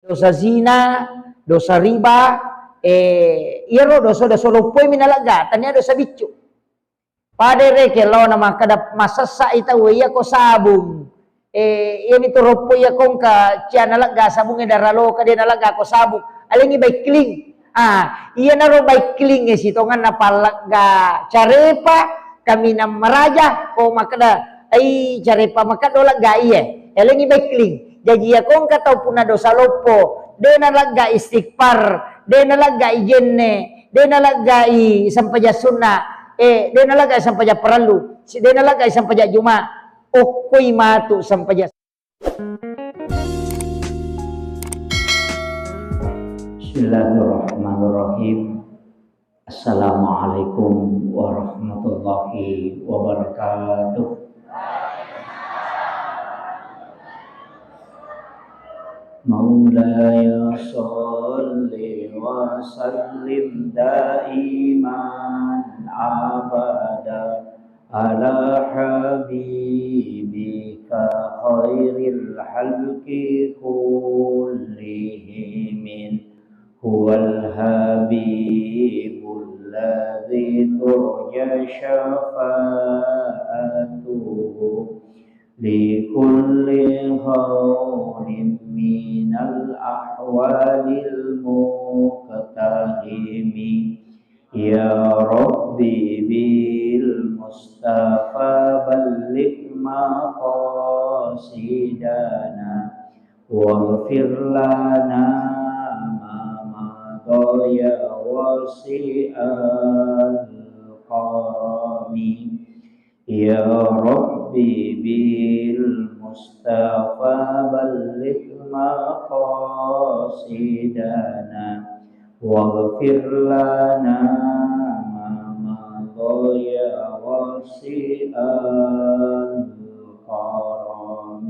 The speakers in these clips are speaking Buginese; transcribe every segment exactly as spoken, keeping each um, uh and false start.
dosa zina, dosa riba, eh, iyaro dosa-dosa loppoe mi nalegga, tania dosa biccu. Pada rekeng laona makkeda masessai tau, iya ko sabung. Eh, iyami tu roppo iya ko engka cia nalegga sabungnge daraloka de nalegga ko sabung. Alengi baikling. Ah, iyanaro baiklingnge sitongenna pallegga carepa, kaminang maraja, ko makkeda, ai carepa makkeda lega iye. Alengi baikling. Jaji iya ko engka tau punna dosa loppo, de nalegga istighfar, de nalegga ijenne, de naleggai sempajang sunna, eh, de naleggai sempajang parellu, si-, de naleggai sempajang juma, okkoi matu sempajang. Bismillahirrahmanirrahim. Assalamualaikum warahmatullahi wabarakatuh. مولاي صل وسلم دائما أبدا على حبيبك خير الخلق كلهم. هو الحبيب الذي ترجى شفاعته لكل هول من الأهوال المقتحم. يا رب بالمصطفى بلغ مقاصدنا واغفر لنا ما مضى يا واسع الكرم. يا رب بالمصطفى بلغ مقاصدنا واغفر لنا ما مضى يا واسع الكرم.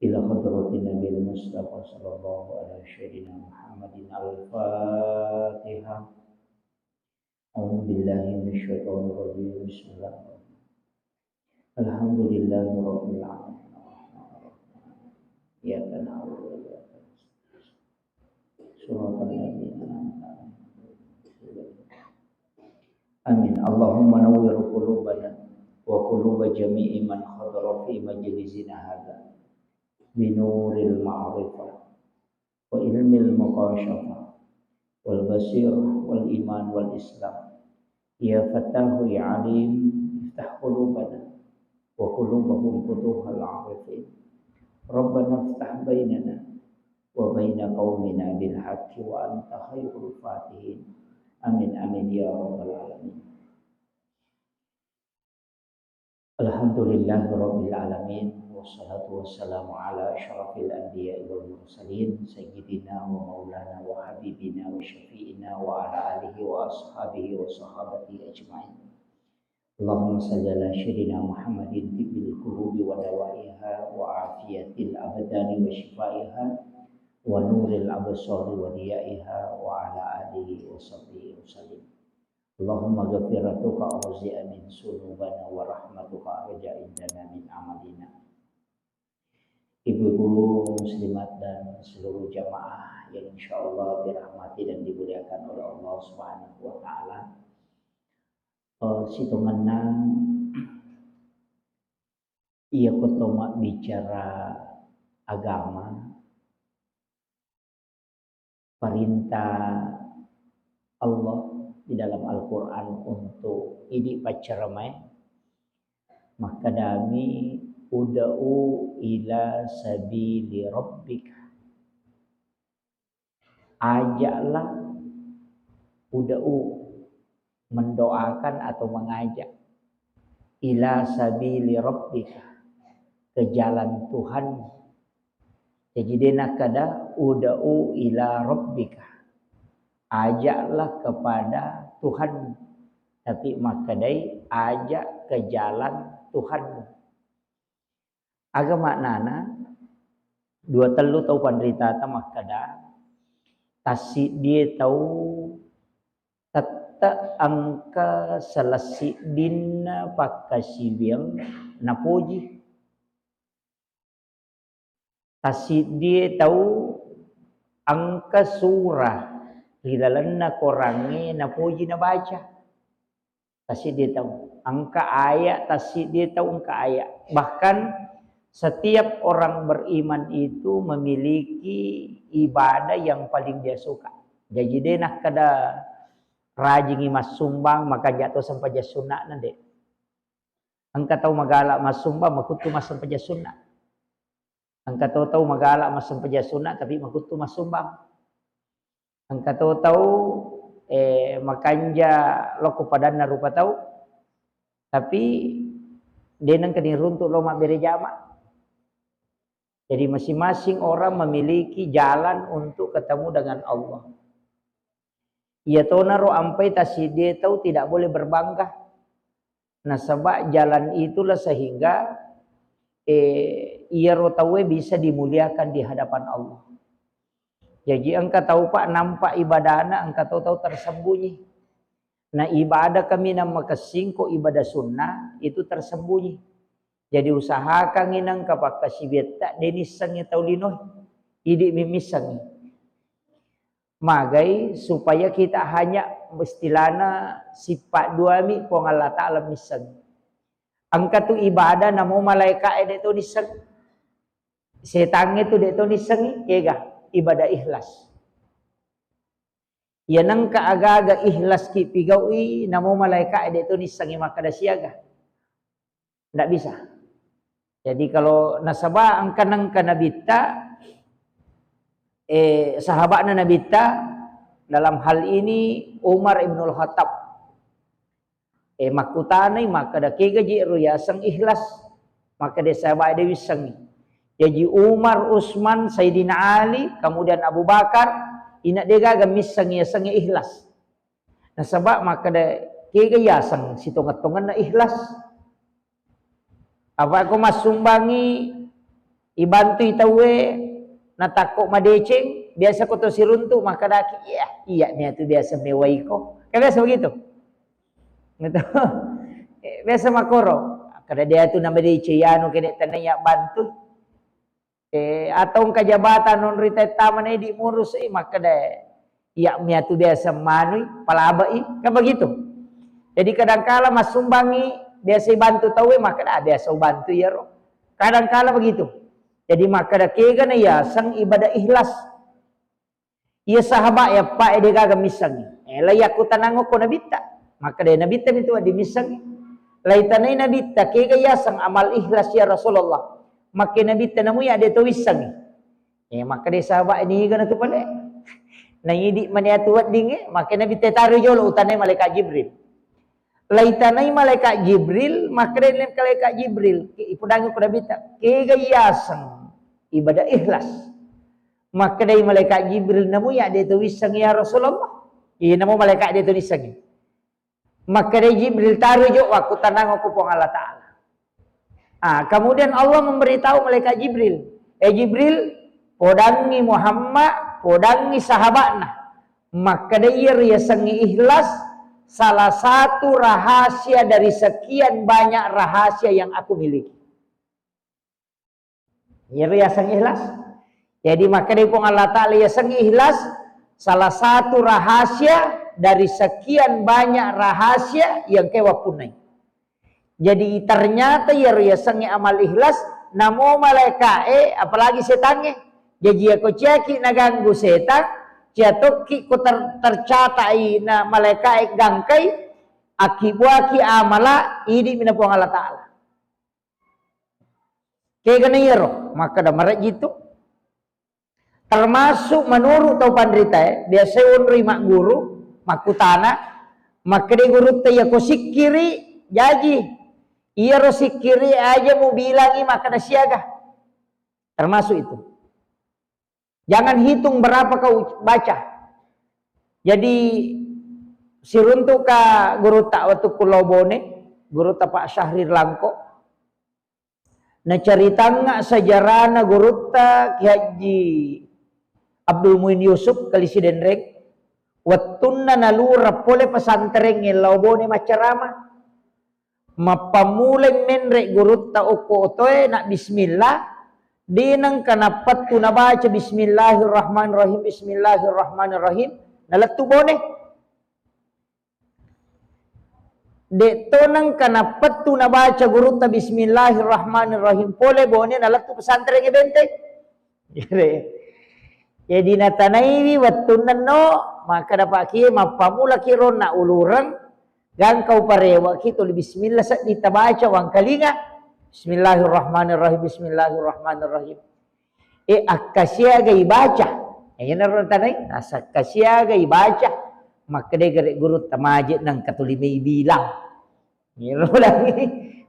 إلى حضرة النبي المصطفى صلى الله على سيدنا محمد. الفاتحة. أعوذ بالله من الشيطان الرجيم. بسم الله الرحمن الرحيم. الحمد لله رب العالمين. الرحمن الرحيم. إياك نعبد وإياك نستعين. صراط الذين أنعمت عليهم. آمين. اللهم نور قلوبنا وقلوب جميع من حضر في مجلسنا هذا بنور المعرفة وعلم المكاشفة والبصيرة والإيمان والإسلام. يا فتاح يا عليم، افتح قلوبنا وقلوبهم فتوح العارفين. ربنا افتح بيننا وبين قومنا بالحق وأنت خير الفاتحين. آمين، آمين يا رب العالمين. الحمد لله رب العالمين، والصلاة والسلام على أشرف الأنبياء والمرسلين، سيدنا ومولانا وحبيبنا وشفيعنا وعلى آله وأصحابه وصحابته أجمعين. اللهم صل على سيدنا محمد طب القلوب ودوائها وعافية الأبدان وشفائها ونور الأبصار وضيائها وعلى آله وصحبه وسلم. اللهم مغفرتك أوسع من ذنوبنا ورحمتك أرجى عندنا من عملنا. Ibu-ibu muslimat dan seluruh jamaah yang insya Allah dirahmati dan dimuliakan oleh Allah Subhanahu wa Ta'ala. Eh, sitongenna iya ko to mabbicara agama, perintah Allah di dalam Al-Quran untuk idi paccaramae, makkedami, "Ud'u ila sabili rabbika." Ajaklah, ud'u, mendoakan atau mengajak, ila sabili rabbika, ke jalan Tuhanmu. Jadi, de nakkeda, "Ud'u ila rabbika." Ajaklah kepada Tuhanmu. Tapi makkedai, "Ajak ke jalan Tuhanmu." Aga maknana, dua tellu tau panritata makkeda, tassiddie tau tette engka selessiddinna pakkasiwiang napoji. Tassiddie tau Engka surah ri lalenna Korangnge napoji nabaca. Tassiddi tau. Engka ayat, tassiddi tau engka ayat. Bahkan setiap orang beriman itu memiliki ibadah yang paling dia suka. Jaji de nakkeda rajingi massumbang, makanja to sempajang sunna'na, de. Engka tau magala massumbang, makuttu massempajang sunna. Engka to tau magala massempajang sunna, tapi makuttu massumbang. Engka to tau, eh, makanja lokko padanna rupa tau, tapi de nengka niruntuk lo mabbere jama. Jadi masing-masing orang memiliki jalan untuk ketemu dengan Allah. Iya tonaro ampai tassiddi tau tidak boleh berbangga. Nasaba jalan itulah sehingga, eh, iyaro tauwe bisa dimuliakan di hadapan Allah. Jaji engka tau, Pak, nampak ibadahna, engka to tau tersembunyi. Nah, ibadah kaminang makessing ko ibadah sunnah itu tersembunyi. Jadi usahakangngi nengka pakkasiwiatta de nissengngi tau linoe. Idi mi missengngi. Magai supaya kita hanya istilahna sifat dua mi Puang Allah Ta'ala missengngi. Engka tu ibadah namo malaika e de to nisseng. Setangnge tu de to nissengngi, kega ibadah ikhlas. Iya nengka aga-aga ikhlas ki pigau'i, namo malaika e de to nissengngi makkeda siaga. Ndak bisa. Jadi kalau nasaba engka nengka nabitta, eh, sahabatna nabitta, dalam hal ini Umar ibnul Khattab, eh, makkutanai makkeda, kega ji ro yaseng ikhlas? Makkeda sahabat de wissengngi. Jaji Umar, Utsman, Sayyidina Ali, kemudian Abu Bakar, ina de gaga misseng yasengnge ikhlas. Nasaba makkeda kega yaseng sitongeng-tongenna ikhlas. Apa ko massumbangi, ibantui tauwe, natakko madeceng, biasa ko to siruntu makkedaki, iya, iya nia tu biasa mewaiko. Kan biasa begitu. Gitu. Eh, biasa makoro. Kada dia tu nama deceng anu kene tenna ya bantu. Eh, atau engka jabatan onrita tama na idi murus, eh, makkeda, iya mia tu biasa manui, palabai, kan begitu. Jadi kadangkala massumbangi biasa ibantu tauwe, makkeda, ah, biasa ubantu iyaro. Kadangkala begitu. Jadi makkeda kega na yaseng ibadah ikhlas. Iya sahabat ya, Pak, eh, de gaga missengngi. Eh, lai yakkutanang ko nabitta. Makkeda nabitta mi tu wedding missengngi. Lai tanai nabitta, kega yaseng amal ikhlas ya Rasulullah. Makke nabitta namu ya de to wissengngi. Eh, makkeda sahabat ini gana tu pale. Na idi mani atu wedding, eh, makke nabitta taru jolo utanai malaikat Jibril. Laitanai malaikat Jibril, makkeda malaikat Jibril, ipudangi ku nabitta, kega yaseng ibadah ikhlas. Makkedai malaikat Jibril, namu ya de to wisseng ya Rasulullah. Iya, namu malaikat de to nissengi. Makkedai Jibril, taru jo wakku tanang ku Puang Allah Ta'ala. Ah, kemudian Allah memberitahu malaikat Jibril, eh Jibril, podangi Muhammad, podangi sahabatna. Makkeda iya riasengnge ikhlas, salah satu rahasia dari sekian banyak rahasia yang aku miliki. Iya riaseng ikhlas. Jadi makkeda Puang Allah Ta'ala, iaseng ikhlas salah satu rahasia dari sekian banyak rahasia yang kewa punnai. Jadi ternyata iyaro yasengnge amal ikhlas, namo malaika'e, apalagi setangnge. Jaji yako ciaki naganggu setang, cia tokki ko ter-, tercatai na malaika'e gangkai, akkibuaki amala, idi mina Puang Allah Ta'ala. Kegana iyaro, makkeda marejji tu. Termasuk menurut tau panritae, biasa onroi magguru, makkutana, makkeda gurutta, iyako sikkiri, jaji. Iyaro sikkiri aja mubilangi makkeda siaga. Termasuk itu. Jangan hitung berapa kau baca. Jadi, siruntuka gurutta wettukku lao Bone, gurutta Pak Syahrir Langko. Nacaritangnga sejarahna gurutta Ki Haji Abdul Muin Yusuf, Kali Sidenreng, wettunna nalureng pole pesantrengnge lao Bone maccarama. Mappammulai menre gurutta okko otoe, na bismillah, De' nengka nappettu nabaca bismillahirrahmanirrahim, bismillahirrahmanirrahim, nalettu bone. De' to nengka nappettu nabaca gurutta bismillahirrahmanirrahim pole bone nalettu pesantren e Benteng. Jadi natanaiwi wettunna no, makkeda pakie mappamulaki ro na ulureng, gangka uparewaki tuli bismillah seddi tabaca wangkalinga. Bismillahirrahmanirrahim, bismillahirrahmanirrahim. E, akkasiaga ibaca. E, iyanaro natanai, nasa akkasiaga ibaca. Makkeda gare gurutta maje nengka tuli mai bilang. Iyaro lagi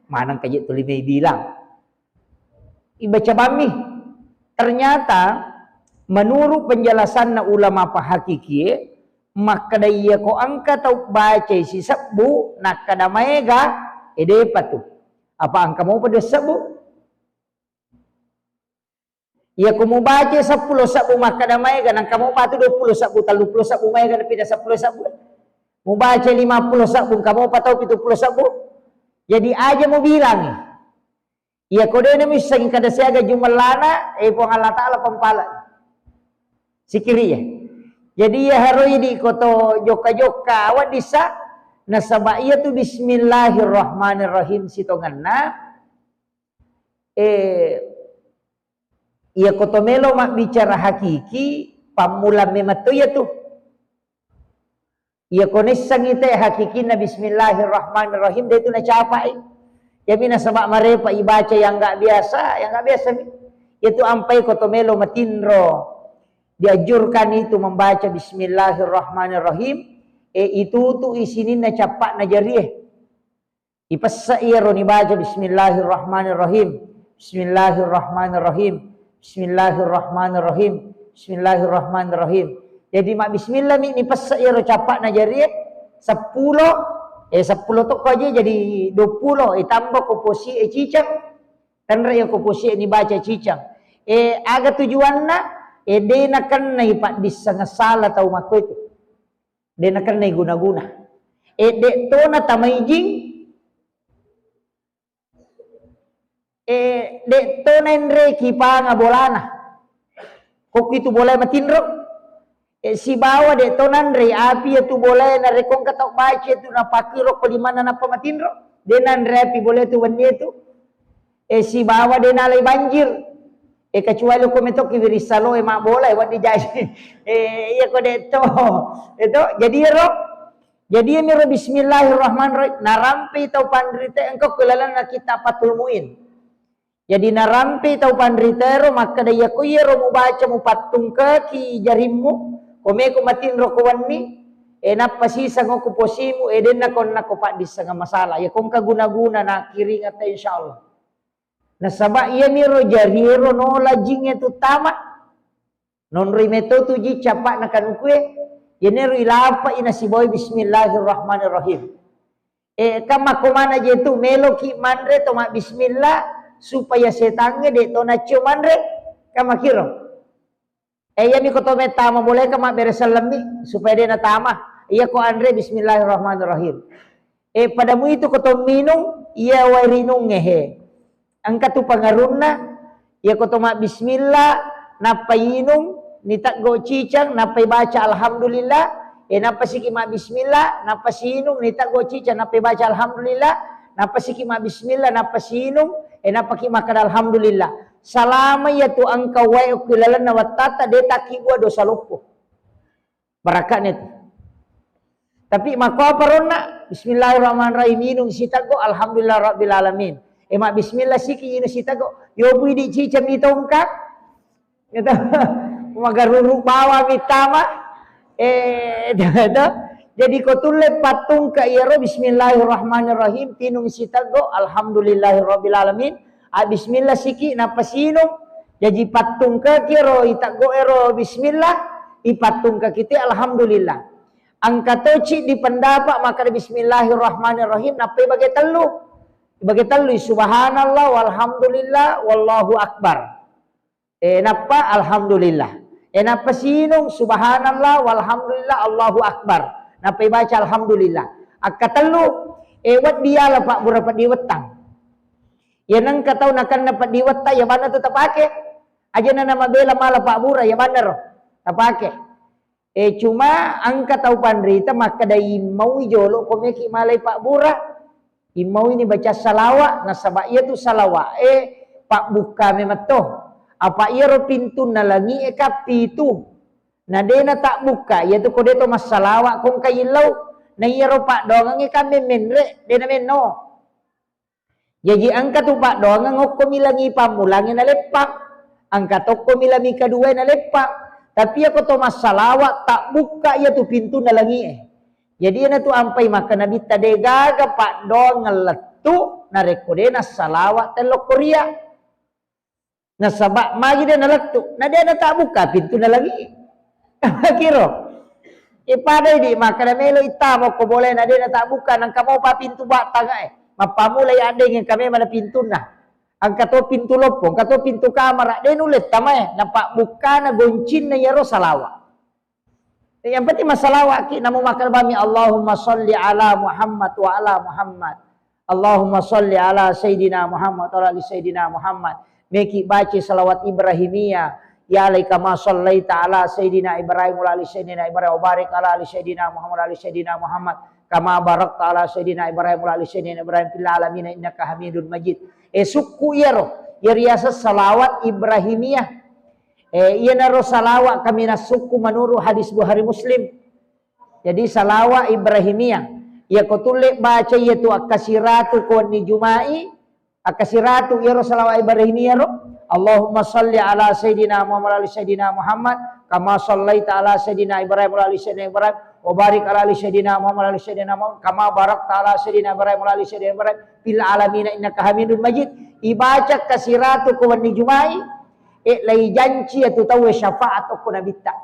maneng kaje tuli mai bilang. Ibaca bammi. Ternyata menurut penjelasanna ulama pahakikie, makkeda iya ko engka tau bacai sisebbu, nakkeda maega, e depa tu. Apa engka mopa dua sebbu? Iya ko mubaca seppulo sebbu makkeda maega, nengka mopa tu dua puluh sebbu, tellu puluh sebbu maega, napida seppulo sebbu. Mubaca lima puluh sebbu, engka mopa tau pitu puluh sebbu. Jadi aja mubilangi. Iya ko de' namissengi kada siaga jumellana, e Puang Allah Ta'ala pampala. Sikiri ya. Jadi iya haroi di koto jokka-jokka, awak dissa, nasaba iya tu bismillahirrahmanirrahim sitongenna, eh, iya koto melo mabbicara hakiki, pammulang memang to iya tu. Iya ko naissengngi te hakikinna bismillahirrahmanirrahim, de' tu nacapai. Iyami nasaba marepa ibaca yang nggak biasa, yang nggak biasa mi. Iya tu ampai ko to melo matinro. Dianjurkan itu membaca bismillahirrahmanirrahim. E, itu tu isininna cappa'na jarie. Ipessa iyaro nibaca bismillahirrahmanirrahim. Bismillahirrahmanirrahim. Bismillahirrahmanirrahim. Bismillahirrahmanirrahim. Jadi mabbismillah mi nipessa iyaro cappa'na jarie seppulo, eh, seppulo tokko aja jadi dua puluh, eh, tambah ko posi e cicang. Tenre iya ko posi e nibaca cicang. Eh, aga tujuanna? Eh, de' nakennai paddissengeng sala tau makko itu. De' nakennai guna-guna. Eh, de' to natamaijing. Eh, de' to naenre kipanga bolana. Kokki tu bolae matinro. Eh, sibawa de' to nanre api iya tu bolae narekko engka tau baca tu napakkiro ko limanna nappa matinro. De' nanre api bolae tu wennie tu. Eh, sibawa de' nalai banjir. Eh, kecuali ko metokki wirissaloe mabbola, eh, wedding jaji. Eh, iya ko de' to. Itu, jadi iyaro, jadi iyamiro bismillahirrahmanirrahim. Narampi tau panrita engka ko lalenna kitab Fathul Muin. Jadi narampi tau panrita ero makkeda, iya ko iyaro mubaca mupattungkaki jarimmu, ko meko matinro ko wenni, eh, nappa siseng ko posimu, eh, denna ko, nakko paddissengeng masalah. Iya ko engka guna-guna na kiringetta insyaallah. Nasaba iyamiro jariero nola jingnge tu tama. Nonroi meto tu ji cappa'na kanukue, iyanaro ilapa'i nasibawai bismillahirrahmanirrahim. Eh, kan makko mana je tu, meloki manre to mabbismillah supaya setangnge de' to naccio manre. Kan makkiro. Eh, iyami ko to mettama bolae ka mabbere sellemmi supaya de' natama. Iya ko anre bismillahirrahmanirrahim. Eh, pada muitu ko to minung, iya wae rinungnge he. Engka tu pangarunna, iya ko to mabbismillah, nappa inung, niteggo cicang, nappa ibaca alhamdulillah, eh, nappa siki mabbismillah, nappa siinung, niteggo cicang, nappa ibaca alhamdulillah, nappa siki mabbismillah, nappa siinung, eh, nappa ki makkeda alhamdulillah. Salama iya tu engka wae okki lalenna wattatta, de' takkibua dosa loppo. Barakka'na tu. Tapi makko apa ronna? Bismillahirrahmanirrahim, inung siteggo, alhamdulillah rabbil alamin. Eh, mabbismillah siki, inung siteggo. Yobu idi cicang mitongka. Gitu. Magaruru bawa mitama. Eh, gitu. Jadi ko tulle pattungka iyaro bismillahirrahmanirrahim, tinung siteggo, alhamdulillahirabbil alamin. A, bismillah siki, nappa siinung. Jaji pattungkaki ro, iteggo ero bismillah, ipattungkaki te alhamdulillah. Engka to ciddi pendapat makkeda bismillahirrahmanirrahim, nappa ibage tellu. Ibage tellu, subhanallah, walhamdulillah, wallahu akbar. Eh, nappa alhamdulillah. Eh, nappa siinung, subhanallah, walhamdulillah, Allahu akbar. Nappa ibaca alhamdulillah. Akkatellu, eh, wedding yala pabbura peddi wettang. Iya nengka tau nakenna peddi wetta, iya banna tu tapake. Aja na namabela mala pabbura, ya bannaro tapake. Eh, cuma engka tau panrita makkeda, "Immaui jolo ko meki malai pabbura." Immaui ni baca salawa, nasaba iyatu salawa e pabbukka memetto. Apa iyaro pintunna langi e ka pitu. Na de na tabbukka, iyatu ko de to massalawa ko engka illau. Na iyaro paddoangeng e ka memmenre, de na menno. Jaji engka tu paddoangeng okkomi langi pammulangnge naleppang, engka tokkomi langi kaduae naleppang. Tapi iyako to massalawa tabbukka iyatu pintunna langi e. Jadi iyana tu ampai makkeda Nabitta, degaga paddoangeng lettu narekko de nassalawa tellokko ria. Nasaba magi de nalettu, na de natabbukka pintunna langi. Kiro. E, padai di makkeda melo ittamo ko bolae na de natabbukka, nangka mopa pintu battangae. Mappamulai addengeng ka memang na pintunna. Engka to pintu loppo, engka to pintu kamara, de nulle tamae, napabbukkana goncinna iyaro salawa. Yang penting massalawaki, namo makkeda bami, "Allahumma sholli ala Muhammad wa ala Muhammad. Allahumma sholli ala Sayyidina Muhammad wa ala ali Sayyidina Muhammad." Meki baca salawat Ibrahimiyah, "Ya alai kama shallaita ala Sayyidina Ibrahim wa ala ali Sayyidina Ibrahim, wa barik ala ali Sayyidina Muhammad wa ala ali Sayyidina Muhammad, kama barakta ala Sayyidina Ibrahim wa ala ali Sayyidina Ibrahim fil alamin innaka Hamidun Majid." E, sukku iyaro, iya riaseng salawat Ibrahimiyah. Eh, iyanaro salawa kaminang sukku menurut hadis Bukhari Muslim. Jadi salawa Ibrahimiyah. Iyako tulle baca iyatu akkasiratu ko wenni Juma'i, akkasiratu iyaro salawa Ibrahimiyah ro. Allahumma salli ala Sayyidina Muhammad wa ala ali Sayyidina Muhammad, kama sallaita ala Sayyidina Ibrahim wa ala ali Sayyidina Ibrahim, wa barik ala ali Sayyidina Muhammad wa ala ali Sayyidina Muhammad, kama barakta ala Sayyidina Ibrahim wa ala ali Sayyidina Ibrahim, fil alamina innaka Hamidun Majid. Ibaca akkasiratu ko wenni Juma'i, e, laijanci iyatu tauwe syafaat okko Nabitta.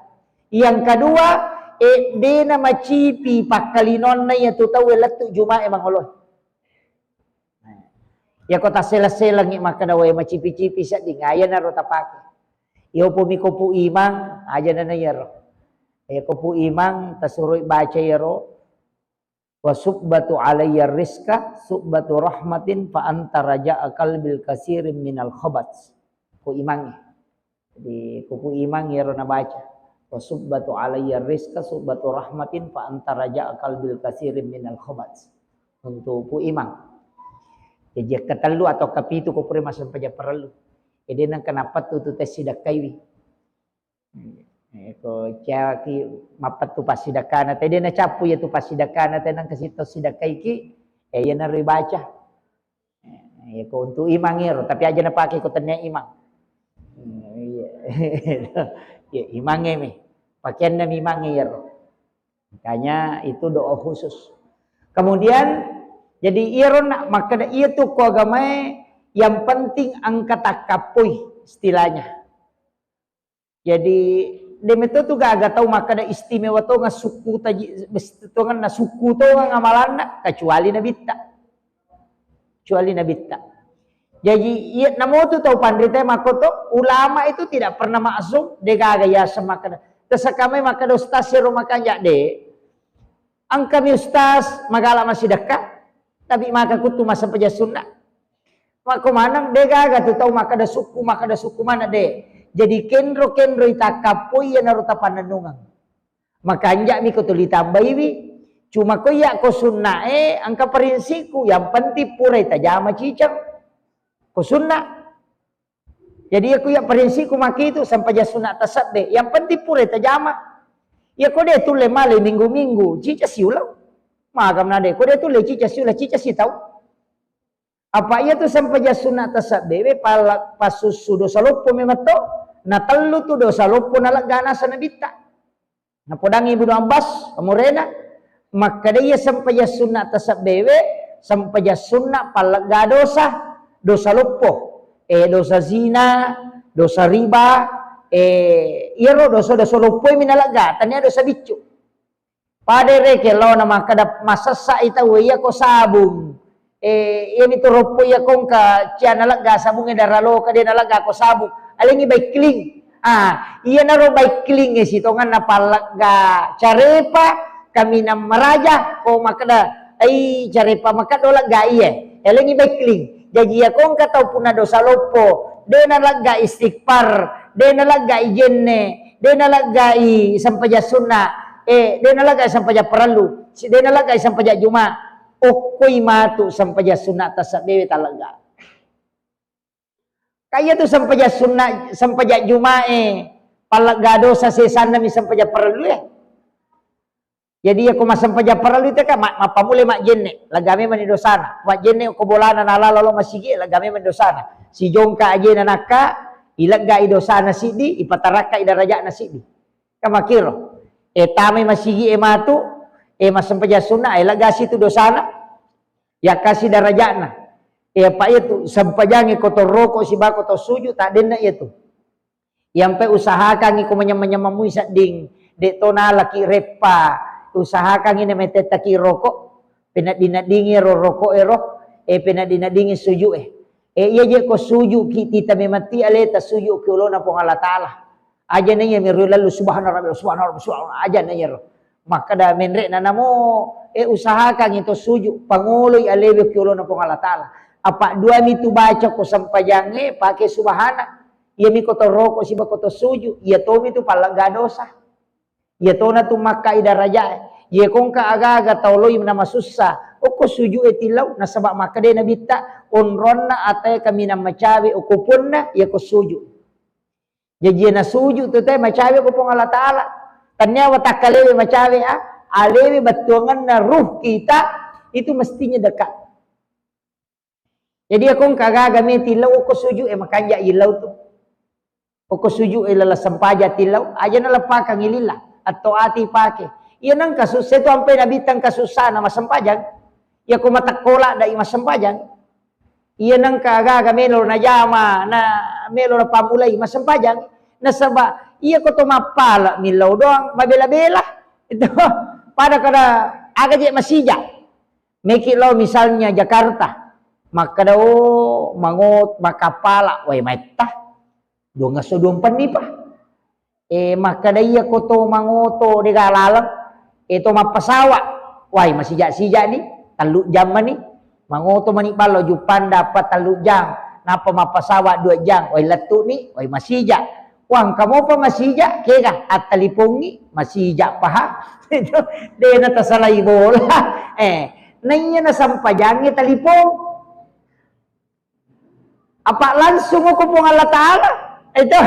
Yang kedua, e, dena macipi pakkalinonna iyatu tauwe lettu Jumae mangoloe. Iyako tassela-selangi makkeda wae macipi-cipi sedding, ayanaro tapake. Iyopomi kopu imang, aja nana iyaro. E, kopu imang tasuroi baca iyaro. Wa subbatu alayya rizqa subbatu rahmatin fa anta raja'a qalbil kasirin minal khabat. Ko imangnge. Jadi, ko pu imang iyaro nabaca. Wa subbatu alayya rizqa subbatu rahmatin fa anta raja'a qalbil kasirin minal khabat. Untuk pu imang. Jadi, ketellu atau kepitu ko pura massempajang parellu. Jadi, nang kenapa tu tu tes sidakkaiwi. Eh, ko caki mappettu passidakkana, te de nacappu iyatu passidakkana, te nengka sitau sidakkaiki, eh, iyanaro ibaca. Eh, iya ko untuk imang ero, tapi aja napake ko tennia imang. Hmm, iya. Ya, imangnge mi. Pakeanna mi imangnge iyaro. Makanya itu doa khusus. Kemudian, jadi iyaro na-, makkeda iyatu ko agamae yang penting engka takkappoi istilahnya. Jadi, de metto tu gaga tau makkeda istimewa tongeng sukku taji, bes-, tongenna sukku tongeng amalanna, kecuali Nabitta. Kecuali Nabitta. Jadi, iya, namotu tau panrita makkoto, ulama itu tidak pernah maksum, de gaga yaseng makkeda. Tesakamai makkeda ustaz sero makanja de. Engkami ustaz, magala massidekka, tapi maka kuttu massempajang sunna. Makko maneng, de gaga tu tau makkeda sukku, makkeda sukku maneng, de. Jadi kenro-kenro itakkappoi iyanaro tapannennungeng. Makanja'mi ko tuli tambaiwi. Cuma ko iya ko sunna e, engka prinsipku, yang penting purai tajama ciceng. Ko sunna. Jadi iya ko iya prinsipku maki itu sempajang sunna tasabbe. Yang penting purai tajama. Iya ko de tulle male minggu-minggu, cica siulang. Maga mena de, ko de tulle cica siulang, cica sitau. Apa iya tu sempajang sunna tasabbe we pala-, pasussu dosa loppo memang to. Na tellu tu dosa loppo nalegga nasa Nabitta. Napodangi Ibnu Abbas, amurena, makkeda iya sempajang sunna tasabbewe, sempajang sunna pallegga dosa, dosa loppo, eh, dosa zina, dosa riba, eh, iyaro dosa-dosa loppo mi nalegga, tania dosa biccu. Pada reke laona makkeda masessa i tau iya ko sabung. Eh, iyami tu roppo iya kongka cia nalegga sabungnge daraloka de nalegga ko sabung. Alengi baikling. Ah, iyanaro baikling e sitonganna pallegga carepa kaminang maraja ko makkeda, "Ai carepa makkeda lega iye." Alengi baikling. Jaji iya kongka tau punna dosa loppo, de nalegga istighfar, De' naleggai jenne, de' naleggai sempajang sunna, eh, de' naleggai sempajang parellu, si-, de' naleggai sempajang juma. Okkoi matu sempajang sunna tasabbewe talegga. Ka iyatu sempajang sunna, sempajang jumae, pallegga dosa sesanna mi sempajang parellu e. Jadi, iyako massempajang parellu itu kan ma-, mappamulai majjenne, lega memang ni dosana. Majjenne ko bolana nalala lao masigi, lega memang ni dosana. Sijongka ajena nakka, ileggai dosana siddi, ipatarakkai darajatna siddi. Kan makkiro. E, tamai masigi e matu, e, massempajang sunna, e, lega situ dosana, yakkasi darajatna. E, apa iyatu, sempajangi ko to roko sibako to suju, tak denna iyatu. Iyampe usahakangngi ko manyameng-nyameng mui sedding, de' to nalaki reppa, usahakangngi na metettaki roko, peneddi-neddingi ro roko ero, e peneddi-neddingi suju e. E, iya je ko suju ki tita memang ti aleta suju ki olona Puang Allah Ta'ala. Aja na iya mero lalu subhana rabbil, subhana rabbil, subhana, aja na iya ro. Makkeda menre'na namo, e, usahakangngi to suju, pangoloi alewe ki olona Puang Allah Ta'ala. Apa dua mi tu baca ko sempajangnge, pake subhana. Iya mi ko to roko siba ko to suju, iya tomi tu pallegga dosa. Iya tona tu makkai darajae. Iya kongka aga-aga tau loi na masussa, okko suju e tillau, nasaba makkeda Nabitta, onronna atae kaminang macawe okko puanna, iya ko suju. Jaji na suju tu te macawe ko Puang Allah Ta'ala. Tannia watakkalewe macawe a, alewe bettuanganna ruh kita itu mestinya dekat. Jadi, akong kagaga me tillau okko suju e makanja illau tu. Okko suju e lala sempaja tillau, aja na lepakangngi lilla, atau ati pake. Iya nengka susse tu ampe Nabitta engka sussana massempajang. Iya ko matekkola dai massempajang. Iya nengka gaga melo najama, na melo napammulai massempajang. Nasaba iya ko to mappala millau doang, mabela-bela. Itu pada kada aga je masija. Meki lao misalnya Jakarta, makkeda, "Oh, mangot-, makappala, wai maitta, duang esso duang penni pa." Eh, makkeda iya ko to mangoto dega laleng, eh, to mappasawa, wai masija-sija ni, tellu jam mani, mangoto mani ballo Juppanda apa tellu jam, nappa mappasawa dua jam, wai lettu ni, wai masija. Wah, engka mopa masija, kega attalipongngi, masija paha. Itu, de na tasalai bola. Eh, naiya nasempajangngi talipong. Apa langsung ko Puang Allah Ta'ala. Itu,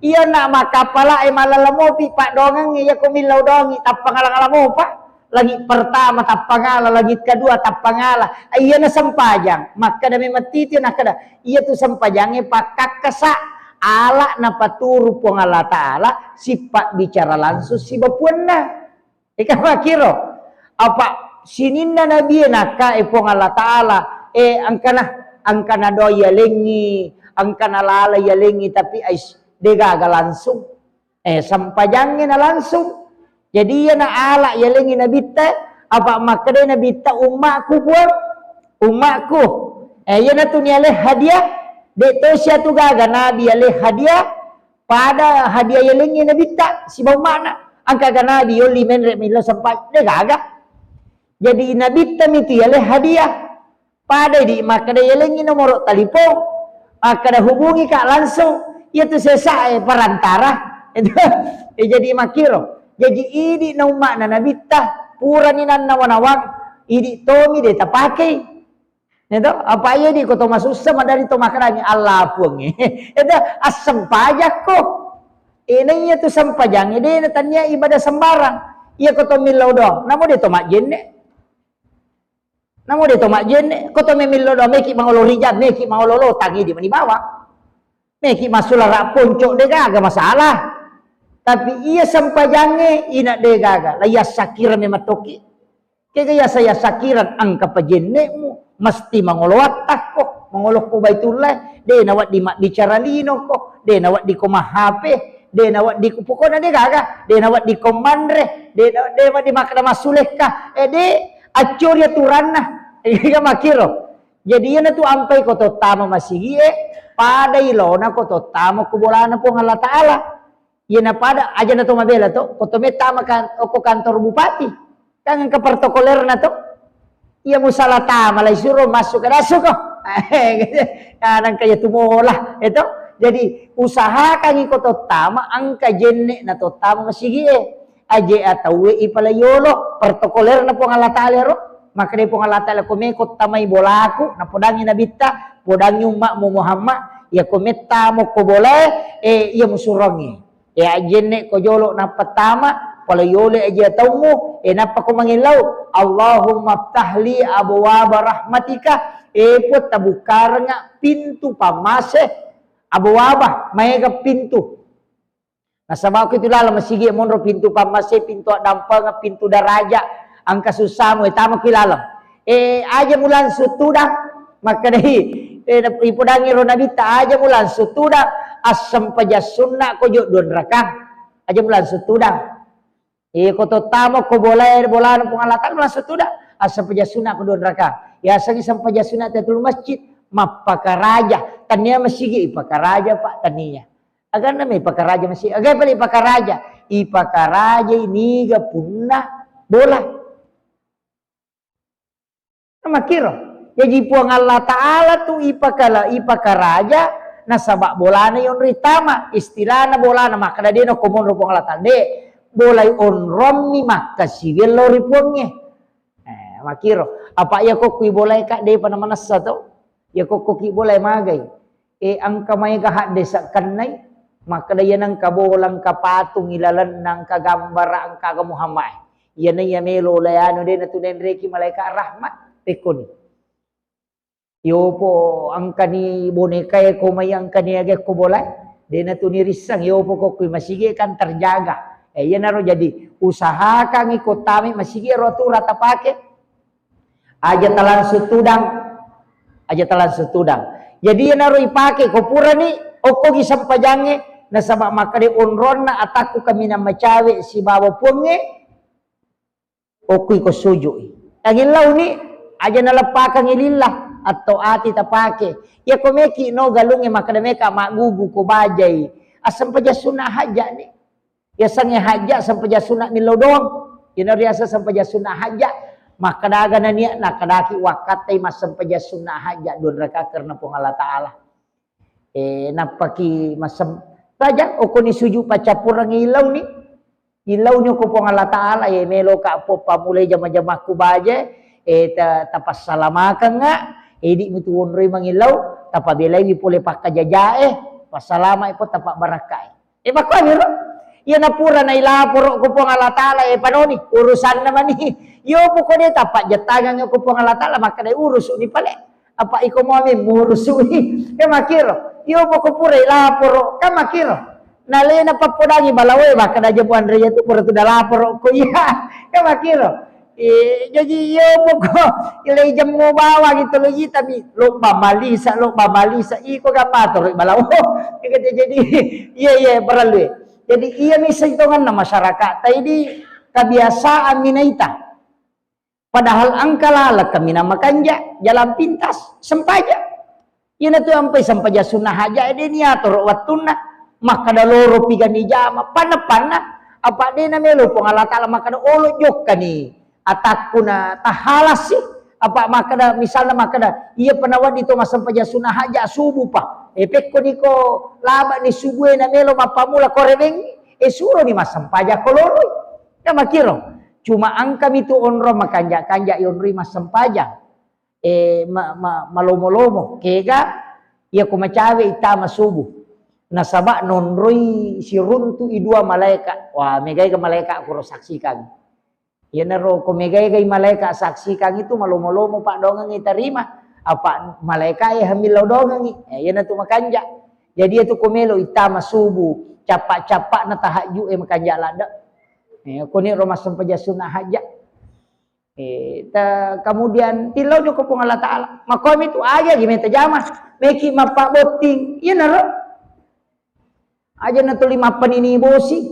iya na makappala e malala mopi paddoangengngi, iya ko millau doangngi, tappa ngala-ngala mopa. Langit pertama tappangala, langit kedua tappangala. Iyana sempajang. Makkeda memang titi nakkeda, iyatu sempajangnge pakkakkasa, ala napaturu Puang Allah Ta'ala, sipabbicara langsung sibawa puanna. Eka makkiro, apa sininna nabie nakka e Puang Allah Ta'ala, e engkana, engkana doa yalengngi, engkana lala yalengngi, tapi ais, degaga langsung. Eh, sempajangnge na langsung. Jadi, iyana ala yalengngi Nabitta, apa makkedai Nabitta, "Ummaku, Puang, ummaku." Eh, iyanatu niale hadiah, de to siatu gaga Nabi yale hadiah, pada hadiah yalengngi Nabitta, sibawa ummana. Engkaga Nabi yolli menre millau sempajang, de gaga. Jadi, Nabitta mitu yale hadiah. Pada idi makkeda yalengngi nomoro talipong, makkeda hubungi ka langsung, iyatu sesa e perantara. Itu, eh, jadi makkiro. Jadi idi na ummana Nabitta, purani nannawa-nawang, idi tomi de tapakei. Itu, apa iya di ko to masussa madari to makkedami Allah puangnge. Itu assempajakko. Eh, na iyatu sempajangnge de na tania ibadah sembarang. Iya ko to millau doang, namo de to majjenne. Namo de to majjenne, ko to memillo do, meki mangolo rijang, meki mangolo lotang, idi mani bawang. Meki massulara ponco, de gaga masalah. Tapi iya sempajangnge, ina de gaga, la yassakira memang tokki. Kega yasa yassakira engka pajennemu, mesti mangolo wattakko, mangolo ko Baitullah, de nawedding mabbicara lino ko, de nawedding ko mahape, de nawedding ko, pokokna de gaga, de nawedding ko manre, de na-, de nawedding makkeda massulekka, eh, de accori aturanna. Iya makkiro. Jadi, iyanatu ampai ko to tama masigie, padai lona ko to tama ko bolana Puang Allah Ta'ala. Iyana pada, aja na to mabela to, ko to mettama kan, okko kantor bupati. Kan engka protokolerna to. Iya musala tama, lai suro masuk ke dasu ko. Ah, nangka iya tumola, itu. Jadi, usahakangngi ko tottama, engka jenne na tottama masigi'e. Aje atauwe ipalaiolo, protokolerna Puang Allah Ta'ala ro. Makkeda Puang Allah Ta'ala, "Ko meko tamai bolaku," napodangi Nabitta, "Podangi ummakmu Muhammad, iya ko mettamo ko bolae, eh, iya musurongngi." E, ajenne ko jolo nappa tama, pole yole aje taummu, e, nappa ko mangellau, "Allahumma ftahli abwaba rahmatika," e, Puang, tabukkarengnga pintu pammase, abwaba, maega pintu. Nasaba ko itu laleng masigi monro pintu pammase, pintu addampengeng, pintu daraja, engka susahmu, e, tama ko laleng. E, aja mu langsung tudang, makkedai, e, ipodangi ro Nabitta, aja mu langsung tudang, assempajang sunna ko jo duanrakang. Aja mu langsung tudang. E, ko tottamo ko bolae, bolana Puang Allah Ta'ala, mu langsung tudang. Assempajang sunna ko duanrakang. Yasengngi sempajang sunna Tahiyatul Masjid, mappakaraja. Tania masigi ipakaraja, Pak, tania. Aganna me ipakaraja masigi. Aga pale ipakaraja? Ipakaraja niga punna bola. Makkiro. Jaji Puang Allah Ta'ala tu ipakala-, ipakaraja nasaba bolana yonri tama. Istilahna bolana makkeda de nako monro Puang Allah Ta'ala. De, bolai onrommi makkasiwiang lao ri Puangnge. Eh, makkiro. Apa iya ko kui bolai ka depa namanessa to. Iya ko ko ki bolai magai. E, engka maega hadde sakkennai, makkeda, "Iyana engka bola, engka patung ilalenna, engka gambara, engka aga Muhammad e. Iyana iya melo laianu, de natu naenreki malaeka rahmat," pekkoni. Yopo engkani boneka e ko mai, engkani aga ko bola e, de natu nirissang, yopo ko kui masigi kan terjaga. E, iyanaro jadi usahakangngi ko tami masigi ro aturan tapake. Aja talangsung tudang, aja talangsung tudang. Jadi, iyanaro ipake ko purani okkogi sempajangnge, nasaba makkeda onronna atakku kaminang macawe sibawa Puangnge, okkui ko sujui. Tagillau ni, aja naleppakangngi lillah, atau ati tapake. Iya ko meki no galungnge makkeda meka maggugu ko bajai. Assempajang sunna hajja ni. Yasengnge hajja sempajang sunna millau doang. Iyana riaseng sempajang sunna hajja. Makkeda aga nania, nakkedaki wakkattai massempajang sunna hajja dua rakaat karena Puang Allah Ta'ala. E, nappaki massem-, saja okoni sujud paccappurengngi ilauni. Ilauni ko Puang Allah Ta'ala, e, meloka po pammulai jama-jamakku baje, e, ta-, tapassalamakeng, e, idi mutu wonroi mangilau, tapabelaiwi pole pakkajajae, passalama po tapabbarakkai. E, makkuamiro. Iyana pura nailaporo ko Puang Allah Ta'ala, e, panoni, urusanna mani. Iyo poko de tapajjattangeng ko Puang Allah Ta'ala, makkeda urusuni pale. Apa iko muami murusuni. E, makkiro. Iyo poko pura ilaporo, kan makkiro. Nalena pappodangi balawe, makkeda aja Puang Andrea tu pura tu dalaporo ko iya. Kan makkiro. E, jaji iyo poko ilei jemmu bawang itu lo ita mi, lo bamalisa, lo bamalisa, iko gapatoro balawo. Jadi, iya, iya, parellu. Jadi, iya mi saitonganna masyarakat, taidi kebiasaan minaita. Padahal engka laleng kaminang makanja, jalan pintas, sempaja. Iyana tu ampai sempaja sunnah haja, de niatoro wattunna. Makkeda loro pigani jama, panna-panna. Apa de namelo Puang Allah Ta'ala makkeda olo jokkani atakku na tahalasi. Apa makkeda, misalna makkeda, iya pa nawedding to massempajang sunnah haja subuh pa. E, pekko niko laba ni subuh e namelo mappamula ko rewengngi, e, suro ni massempajang ko loroi. Ya makkiro. Cuma engka mi tu onrong makanja-kanja yonroi massempajang. E, ma-, ma-, malomo-lomo. Kega, iya ko macawe ittama subuh. Nasaba nonroi siruntu i dua malaeka. Wah, megai ga malaeka kuro saksikan. Iyanaro ko megai-gai malaeka saksikan itu malomo-lomo paddoangengngi tarima. Apa malaeka e hamillau doangengngi. E, iyana tu makanja. Jadi itu ko melo ittama subuh, cappa-cappa na tahajju e makanja ladde. E, koni ro massempajang sunnah haja. E, ta-, kemudian tillau joko Puang Allah Ta'ala. Makomi tu aja gi meta jama. Meki mappabotting. Iyanaro. Aja na tuli mappanini bosi.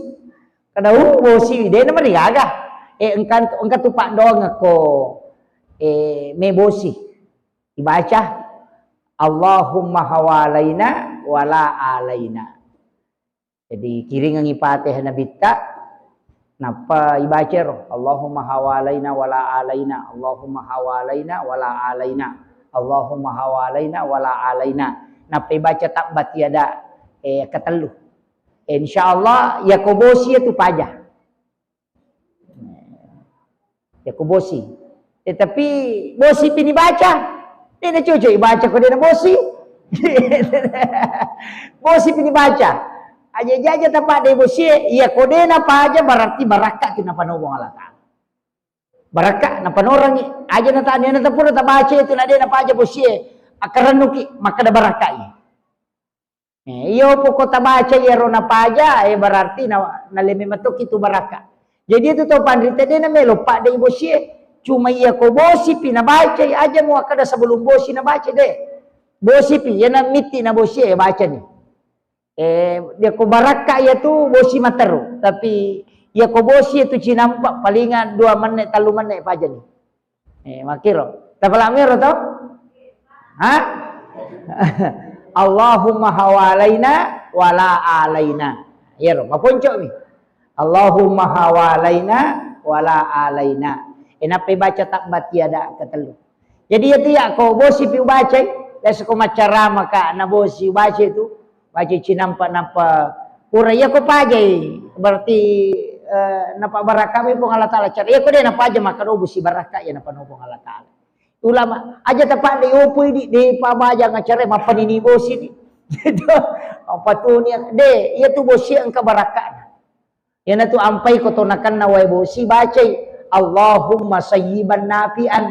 Kada, uh, bosi, de na marigaga. E, engka, engka tu paddoangekko, e, me bosi. Ibaca, "Allahumma hawalaina wala alaina." Jadi, kiringengngi Fatihah Nabitta, nappa ibaca ro, "Allahumma hawalaina wala alaina, Allahumma hawalaina wala alaina, Allahumma hawalaina wala alaina." Nappa ibaca tabbat yada Eh, ketellu. Eh, insyaallah, yako bosi itu paja. Yako bosi. Eh, tapi bosi pini baca. Dena cocok baca ko dena bosi. Bosi pini baca. Aja-aja tapak de bosi, iya ko dena paja berarti barakka tu napanobong Allah Ta'ala. Barakka napanorangi. Aja na tanya na tapura tabaca itu na dena paja bosi. Akarannuki, maka da barakka. Eh, iyo poko tabaca iyaro napaja, eh, berarti na, naleme matoki tu barakka. Jadi itu to panrita de namelo padde bosie. Cuma iya ko bosi pi nabacai, aja mu akkada sebelum bosi nabaca de. Bosi pi, iya na mitti na bosie, eh, bacani. Eh, dia ko barakka iya tu bosi materu. Tapi iya ko bosi itu cinampa palingan dua menit, tellu menit pajani. Eh, makkiro. Tapalak miro to? Ha? Allahumma hawalaina wala alaina. Iyaro, maponco'mi. Allahumma hawalaina wala alaina. Eh, nappai baca tabbat yada ketellu. Jadi iya tu iya ko bosi pi ubacai, biasa ko maccarama ka na bosi ubacai tu. Baca cinampa nappa pura iya ko pajai, berarti, eh, nappa barakka mi Puang Allah Ta'ala cara. Iya ko de napaja maka dobu si barakka iya napano Puang Allah Ta'ala. Ulama aja tapak de yopo di, de pabaja ngacara mappanini bosi di. Itu apa tu ni de, iya tu bosi engka barakka. Iyanatu ampai ko to nakenna wae bosi, bacai, "Allahumma sayyiban nafi'an."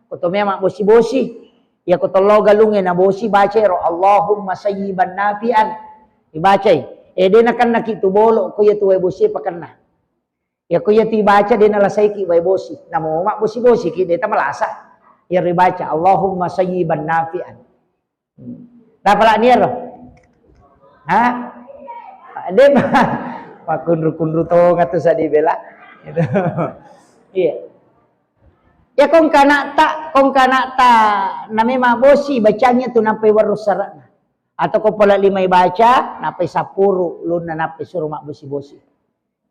Ko to memang bosi-bosi. Iya ko to lo galungnge na bosi, bacai ro, "Allahumma sayyiban nafi'an." Ibacai. Eh, de nakennaki tu bolo, ko iya tu wae bosi pakenna. Iya ko iya tu ibaca de nalasaiki wae bosi. Namo mak bosi-bosi ki de tamalasa. Iya ribaca, "Allahumma sayyiban nafi'an." Tapalak niaro? Ha? De, makkunru-kunru tonga tu sadi bela. Gitu. Iya. Ya kongkanakta, kongkanakta na memang bosi bacanya tu nampai warung sarakna. Atau ko pala lima ibaca, nampai sapuru, lunna nampai suruh mak bosi-bosi.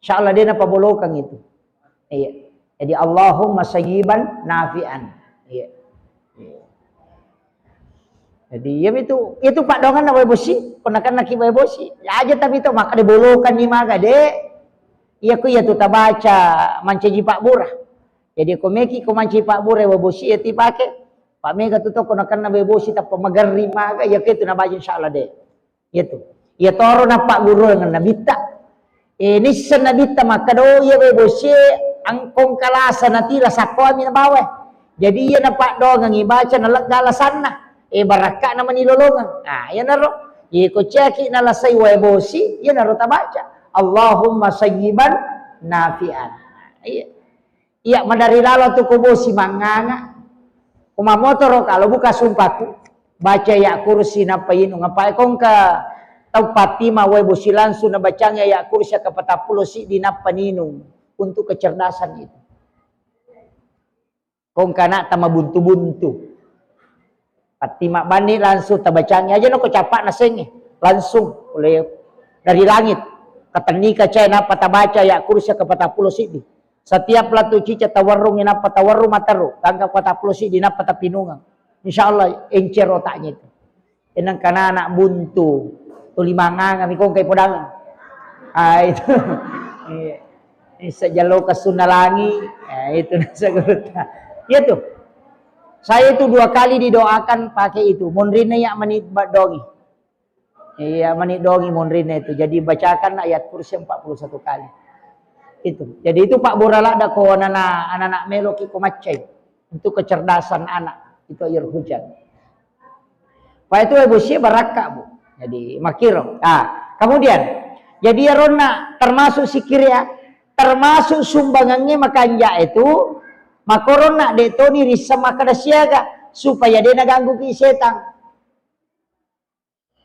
Insyaallah de napabolokang itu. Iya. Jadi Allahumma sayyiban nafi'an. Iya. Iya. Jadi iya itu, itu paddoanganna wae bosi, konakennaki wae bosi. Ya aja tapi to maka de bolokan ni maga de. Iya ko iya tu tabaca mancaji pabbura. Jadi ko meki ko mancaji pabbura wae bosi iya ti pake. Pak mega tu to konakenna wae bosi tappa magerri maga iya ko itu nabaca insyaallah de. Iya tu. Iya toro nappagguruang nabitta. Eh, nisseng nabitta makkeda, "Oh, iya wae bosie, angkong kalasa natila sakkoami nabawa." Jadi iya napaddoangengngi baca nalegga alasanna. Eh, barakka'na mani lolongeng. Ah, iyanaro. Iya ko ciaki nalasai wae bosi, iyanaro tabaca. Allahumma sayyiban nafi'an. Iya. Iya, madari lalo tu ko bosi manganga. Ko mamotoro kalau buka sumpaku, baca ya kursi nappa inung. Apa kongka tau patima wae bosi langsung nabacang ya kursi aka patappulo siddi nappa ninung untuk kecerdasan itu. Kongka nak tama buntu-buntu. Patti mabbanni langsung tabacangi aja nako cappa nasengnge. Langsung oleh dari langit. Katennika cai nappa tabaca ya kursi ke patappulo siddi. Setiap latu cica tawarrung nappa tawarrung materu. Tangka patappulo siddi nappa tapinungeng. Insya Allah encer otaknya itu. Enang kanana buntu. Tuli manganga mi kongkai podang. Ah, itu. Iya. Isa jalo kasunna langi. Eh, itu nasa gurutta. Iya tuh. Saya itu dua kali didoakan pakai itu. Monrinna ya mani dongi. Iya, mani dongi monrinna itu. Jadi bacakan ayat kursi empat puluh satu kali. Itu. Jadi itu Pak Bora ladda ko anak-anak, anak-anak meloki ko maccai. Untuk kecerdasan anak. Itu air hujan. Pak itu ibu si barakka, Bu. Jadi makiro. Ah, kemudian jadi ya ronna termasuk sikir ya. Termasuk sumbangannya makanja itu makoronna de toni rissa makkada siaga supaya de naganggu ki setang.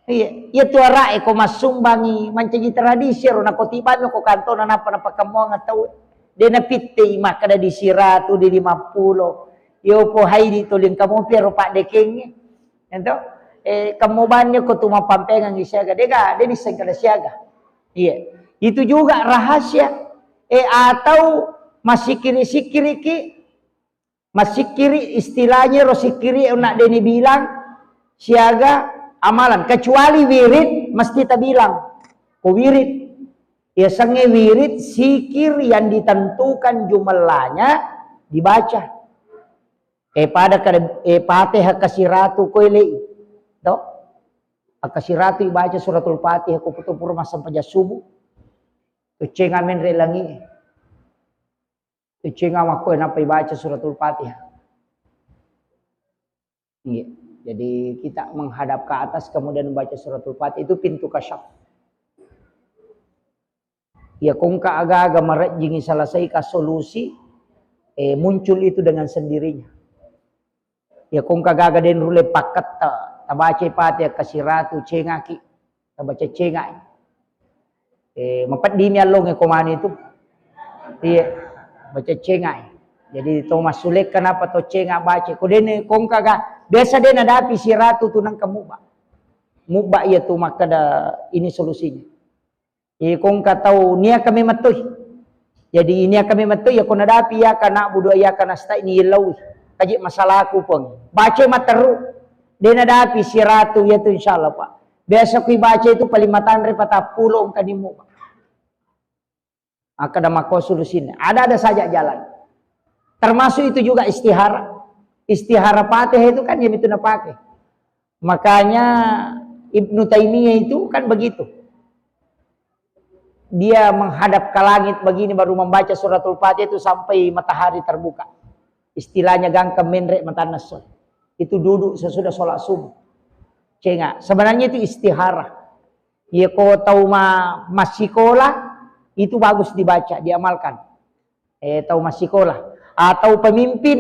Iya, iya tu ara'e ko massumbangi mancaji tradisi ro nako tibami ko kantona nappa napakkamuang tau. De napittei makkada di siratu, di lima puluh. Yo po haidi tuli engka mopi ro paddekengnge. Ento, eh, kemmo banni ko tu mappampengang siaga, dega, de nisseng kada siaga. Iya. Itu juga rahasia. Eh, atau masikiri-sikiriki, masikiri istilahnya ro sikiri nak deni bilang siaga amalan. Kecuali wirid, Mesti tabilang, ko wirid. Yasengnge wirid, zikir yang ditentukan jumellahnya dibaca. Eh, pada kada, eh, Fatihah kasiratu ko elei. To? Akkasiratu ibaca suratul Fatihah ko putu pura massempajang subuh. Tuccenga menre langi. Tuccenga makko nappa ibaca suratul Fatihah. Iya. Jadi kita menghadap ke atas kemudian membaca suratul Fatihah itu pintu kasyaf. Ya kongka aga-aga marejjingi selesai ka solusi, eh, muncul itu dengan sendirinya. Ya kongka gaga den rulle pakketta, tabacai Fatihah kasiratu cengaki, tabaca cengai. Eh, mapeddimi allonge ko manu itu. Iya, baca cengai. Jadi to massulekka napa to cenga baca. Ko dene kongka ga, biasa dena dapi siratu tu nangka mubba. Mubba iya tu makkeda ini solusinya. Iya kongka tau niaka memang toi. Jadi niaka memang toi, ya ko nadapi iyyaka na'budu wa iyyaka nasta'in, yellauwi. Kaji masalaku, Puang. Baca matteru. Dena dapi siratu iya tu, insyaallah, Pak. Biasa kui baca itu paling matanre patappulo engka ni mubba. Akkeda makko solusinna. Ada-ada saja jalan. Termasuk itu juga istihara. Istihara Fatihah itu kan yang itu napake. Makanya Ibnu Taimiyah itu kan begitu. Dia menghadap ke langit begini baru membaca suratul Fatihah itu sampai matahari terbuka. Istilahnya gangka menre matanna so. Itu duduk sesudah sholat subuh. Cenga. Sebenarnya itu istihara. Iya ko tau ma-, massikola, itu bagus dibaca, diamalkan. Eh, tau massikola. Atau pemimpin,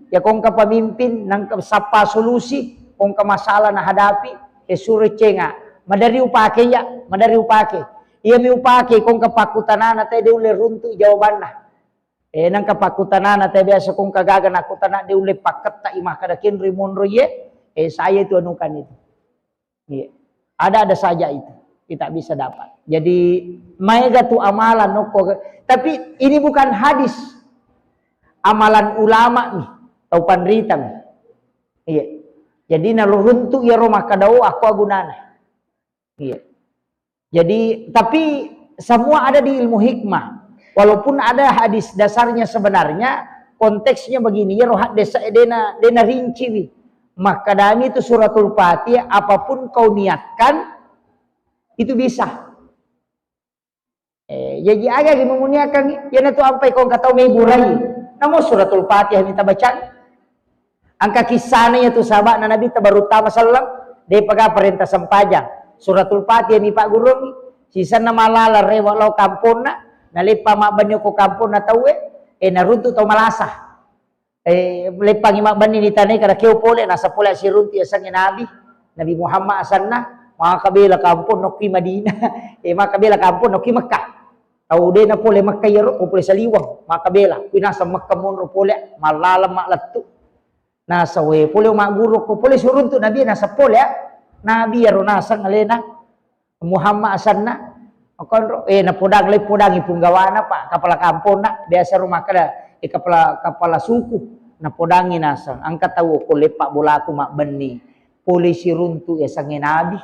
ya kongka pemimpin, nangka sappa solusi, kongka masalah nahadapi, eh, suro cenga. Madari upake ya, madari upake. Iya mi upake, kongka pakkutanana te de ulle runtu jawabanna. Eh, nangka pakkutanana te biasa kongka gaga nakkutana de ulle pakketta i makkeda kenri monro ye, eh, saya itu anukan itu. Iya. Ada-ada saja itu kita bisa dapat. Jadi maega tu amalan nokko. Tapi ini bukan hadis. Amalan ulama nih, tau panrita nih. Iya. Jadi naluruntu iyaro makkadao aku agunana. Iya. Jadi tapi semua ada di ilmu hikmah. Walaupun ada hadis dasarnya sebenarnya konteksnya begini, iyaro hadis dena dena rinciwi. Makkadami itu suratul Fatihah, apapun kau niatkan, itu bisa. Eh, jaji aga gi memuniakangi, iyana tu ampai kau engka tau meburai. Namo suratul Fatihah minta bacang. Engka kissana iya tu sahaba'na Nabi tabaru tama selleng, depaga parenta sempajang. Suratul Fatihah mi paggurungi, sisenna malala rewa lao kamponna, naleppa mabbenni ko kamponna tauwe, eh, naruntu tau malasa. Eh, leppangi mabbenni ni tanai kada keo pole, nasa pole siruntu yasengnge Nabi, Nabi Muhammad asenna, maka bela kampong nokki Madinah, eh, maka bela kampong nokki Mekkah. Tau de na pole Mekkah iyaro, ko pole saliweng, maka bela. Kui naseng Mekkah monro pole, mallaleng mallettu. Nasa we pole magguru ko pole siruntu Nabi nasa pole, ah. Nabi iyaro naseng alena. Muhammad asenna. Konro, eh, napodang, le podangi punggawana, Pak, kepala kamponna, biasa ro makkeda, eh, kepala, kepala suku. Napodangi naseng, engka tau ko leppa bolaku mabbenni. Polisi runtu yasengnge Nabi.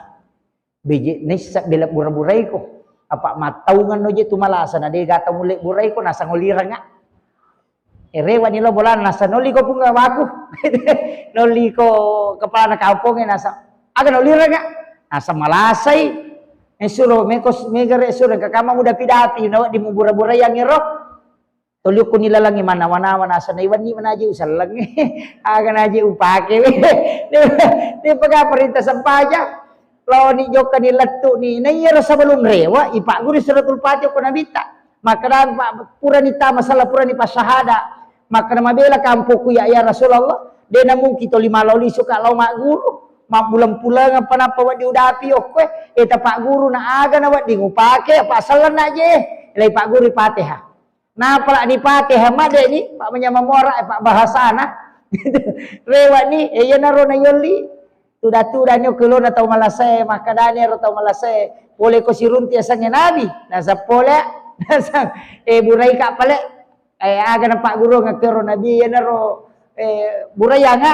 Beje nessa bela bura-buraiko. Apa mattaungan no je tu malasa na dega tau mulle buraiko naseng oliranga. Eh, rewani lo bolana, nasa nolli ko punggawaku. Nolli ko kepala kampongnge, nasa aga nolli rega? Nasa malasai. Eh, suro meko, megare suro engka kama mudapi-dapi, nawedding mubura-buraiangngi ro. Tolli ko nilalangi manawa-nawa, nasa naiwenni manaji usallengngi. Aga naji upake. Dia, dia pegang perintah sempajang. Laoni jokka ni lettu ni. Na iyaro sebelum rewa, ipagguru suratul Fatihah ko nabitta. Makkeda, Pak, purani tama sala, purani passahada. Makkeda, mabela kampokku ya, ya Rasulullah. De na mungkin toli malao lisu ka lao magguru. Mabbuleng-puleng apa napa wedding udapi okkoe. Eh, tapagguru na aga na wedding upake, apa sellenna je. Lai pagguru Fatihah. Napala ni Fatihah madde ni, Pak, manyameng mora, eh, Pak, bahasana. Rewa ni, eh, iyanaro na yolli. Tuda-tuda ni okko lona tau malasae, makkedani ero tau malasae, pole ko siruntu yasengnge Nabi, naseng pole, naseng, eh, burai ka pale, eh, aga napaggurungeng kero Nabi, iyanaro, eh, buraianga,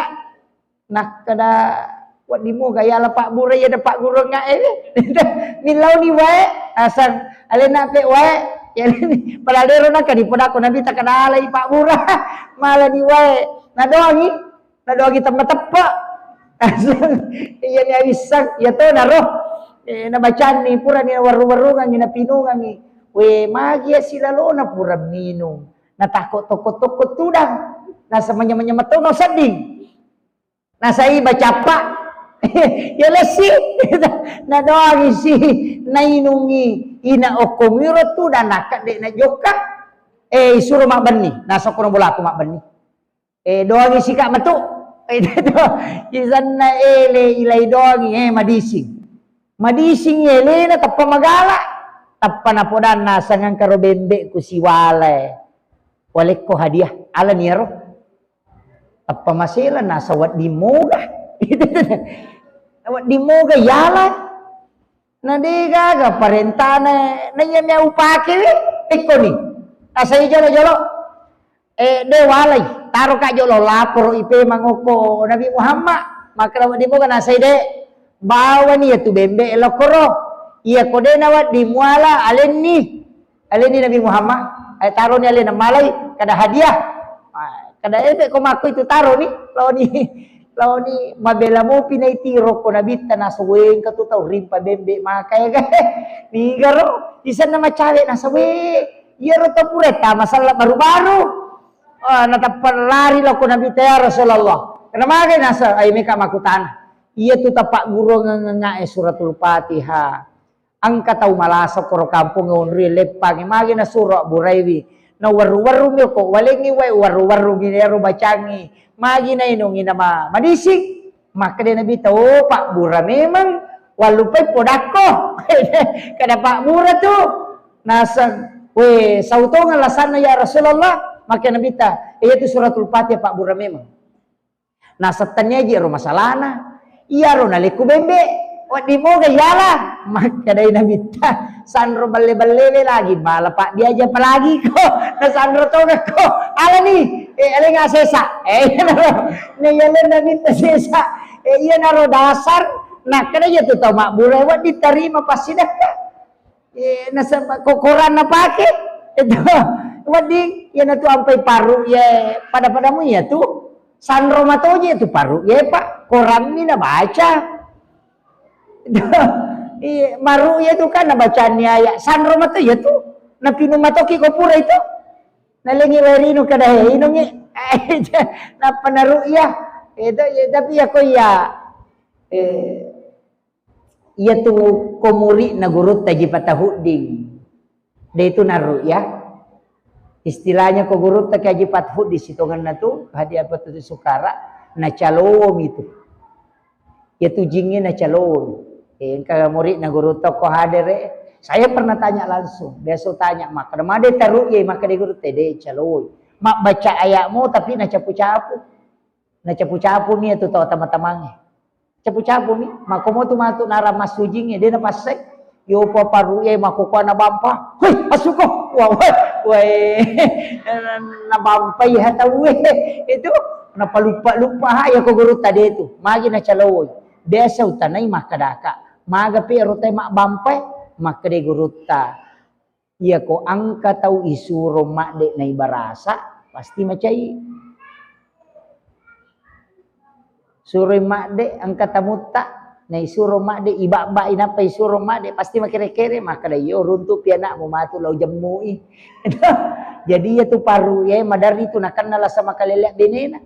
nakkeda, Wedding moga yala pabbura iya de paggurungnga e. Millauni wae, asang alena pe wae. Yaleni, padahal dero naka dipodako Nabitta kada alai pabbura. Malani wae. Nadoangi, nadoangi temma teppa. Asang, iya ni awissang, iya to naro. Eh, nabacanni, purani warru-warrungangi, napinungangi. We, magi ya silalona pura minung. Natako tokko-tokko tudang. Nasa manyameng-nyameng to no sedding. Nasai bacappa. Ya lessi. Nadoangi si, nainungi. Ina okko miro tudang nakka de najokka. Eh, isuro mabbenni. Nasa kono bolaku mabbenni. Eh, doangi sika metu. Eh, itu. Isanna ele ilai doangi, eh, madising. Madising elena tappa magala. Tappa napodanna sangangkaro bembe'ku siwale. Walekko hadiah. Alani ero. Tappa masela nasa wedding moga. Wedding moga yala. Na de gaga parentana, na iya mea upake we, pekkoni. Asai jolo-jolo. Eh, de walai, taro ka jolo laporo ipe mangoko Nabi Muhammad. Maka wedding moga nasai de. Bawani ya tu bembe lokoro. Iya ko de na wedding muala alenni. Aleni Nabi Muhammad, eh, taroni alena malai, kada hadiah. Ah, kada ebe ko makko itu taroni, laoni, laoni mabela mopi na itiro ko Nabitta nasa wengka tu tau rimpa bembe maka ya ga. Nigaro, isanna macawe nasa we, iyaro to pura tama sella baru-baru. Ah, natappa lari lao ko Nabitta, "Ya Rasulullah, kena magai nasa, ai meka makutana." Iya tu tapaggurungeng ngae suratul Fatihah. Engka tau malasa koro kampongnge onroi leppangnge, magi nasuro abburaiwi. Nawerru-werrumi ko walengngi wae, werru-werrumi ero bacangngi. Magi nainungi nama madising. Makkeda Nabitta, "Oh, pabbura memang, wallupai podakko." Kada pabbura tu. Naseng, "We, sautongeng lasanna ya Rasulullah." Makkeda Nabitta, "Iya tu suratul Fatihah pabbura memang." Nasettenniaji ero masalana. Iyaro nalekku bembe, wedding moga yala. Makkedai Nabitta, "Sanro belle-bellewe lagi, mala paddiaja apalagi ko." Nasanro toga ko. Alani, eh, alenga sesa. Eh, iyanaro. Naiyalenna Nabitta sesa. Eh, iyanaro dasar. Nakkeda iya tu tau mabbura wedding tarima passidekka. Eh, nasaba ko-, koranna pake. Itu. Wedding, iyanatu ampai paru ye, pada-padamu iya tu. Sanro matoje tu paru ye, Pak. Korammi nabaca. Iya, maru ye tu kan nabacanni ayat. Sanro mato iya tu. Napinung matoki ko pura itu. Nalengi wae rinu kada he, inungi. Nappa naru iya. Itu, iya, tapi ya ko iya. Eh, Iyatu ko muri'na gurutta Haji Fatahuddin. De itu naru ya. Istilahnya ko gurutta Haji Fatahuddin sitongenna tu, Haji Fatahuddin Sukara, nacalowomi tu. Iyatu jingnge nacalowomi. Eh, engka muri'na gurutta ko hadere, saya pernah tanya langsung. Biasa tanya, "Makkeda made taru ye?" Makkeda gurutta, "De calowoi." Mabbaca ayat mo tapi nacapu-capu. Nacapu-capumi iyatu tau tama-tamangnge. Capu-capumi, makkomotu matu nara massujingnge, de napassai. Yopa paru e makkokoa nabampa. Hoi, asuko. Wah, wah, wah. Nabampai ha tauwe. Itu napaluppa-luppa ha iya ko gurutta de tu. Magi nacalowoi. Biasa utanai makkedaka. Maga pe ero tai mabbampai, makkeda gurutta. Iyako engka tau isuro madde naibarasa, pasti macai. Suroi madde engka tamutta, naisuro madde, ibabbai nappa isuro madde, pasti makere-kere, makkeda, "Iyo, runtupi anakmu matu lao jemmui." Jadi, iyatu paru e, maderri tu nakenna lasa makalelleang benena,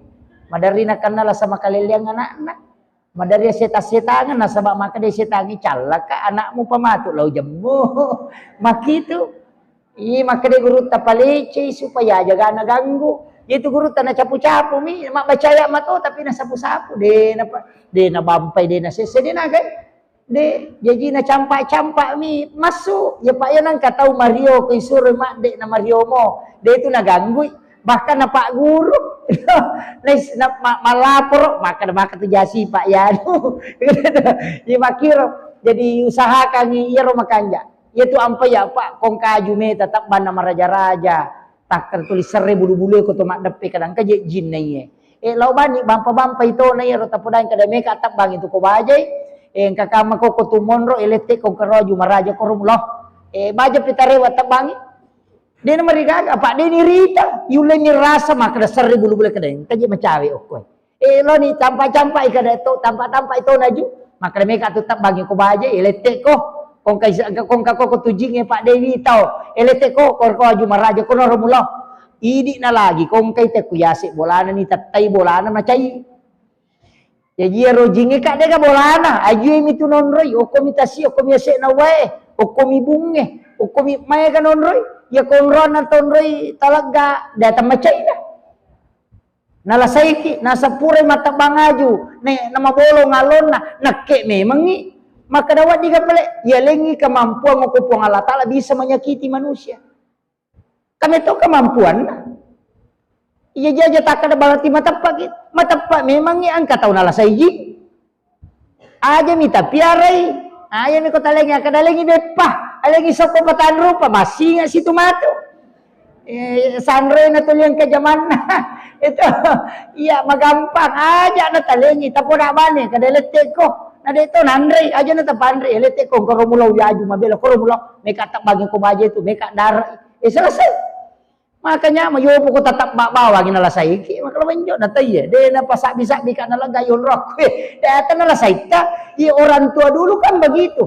maderri nakenna lasa makalelleang anakna. Maderri setang-setangeng, nasaba makkeda setangnge, "Callaka anakmu pamatu lao jemmu." Makkitu. Ih, makkeda gurutta, "Palecei supaya aja gana ganggu." Itu gurutta nacapu-capumi, mabbacaya mato tapi nasapu-sapu, de napa-, de nabampai, de nasesse, de nagai. De, jaji nacampa-campami massu. Ya, Pak, ya nangka tau mario ko isuroi madde na mario mo. De itu naganggui. Bahkan napagguru. Nais-, na-, ma-, malaporo, maka, maka tu jasi, Pak, ya. Iya makkiro. Jadi usahakangi iyaro makanja. Iya tu ampai ya, Pak, kongkaju me tetap banna maraja-raja. Takkar tuli serre bulu-bulu ko to maddeppe kadang kaje jinna iye. Eh, lao bani, bampa-bampa itona iyaro tapodangi kada meka tebbangi tu ko bajai. Eh, engka kamma koko tu monro, eh, lette ko kero aju maraja koro mulo. Eh, baja pitarewa tebbangi. Dena marigaga, apa deni rita, yulle ni rasa makkeda serri bulu-bulu kada engka je macawe okko. Eh, lo ni tampa-tampa i kada to, tampa-tampa i to naju. Makkeda meka tu tebbangi ko baja, eh, lette ko. Kongka isa-, kongka koko tujinge Pak Dewi tau. Eh, lette ko, kor ko aju maraja ko noro mulo. Idi na lagi, kongka ite ku yase bolana ni tattai bolana macai. Jaji iyaro jinge ka dega bolana, ajue mi tu nonroi, okko mi tasi, okko mi ase na wae, okko mi bunge, okko mi maega nonroi, iya konrona tonroi talegga, datang macaina. Nalasaiki, nasappurai mattebbang aju, ne, namabolong alonna, nakke memengngi, makkeda wedding ga pale, yalengngi kemampuan okko Puang Allah Ta'ala bisa menyakiti manusia. Kami to kemampuanna. Iya jaja takkeda berarti mateppa ki, mateppa memengngi engka tau nalasai ji. Aja mi tapiarai. Aja mi ko talengi, akkeda lengi beppa, alengi sokko patanrupa, massinga situ matu. Eh, sanrena tu liang ke jamanna. Itu, iya, magampang. Aja na talengi, tapoda bane, kada lette ko. Na de to nanrei, aja na tapanrei, lette ko, koro mulo wiaju mabela, koro mulo, meka tabbangi ko baje tu, meka dara. Eh, selesai. Makanya ma yopo ko tatap ba-, bawangi nalasaiki, maka lawenjo na taiye. De na pasabbi-sabbi ka nalaga yonrokku. Eh, de ata nalasaitta. Iya, orang tua dulu kan begitu.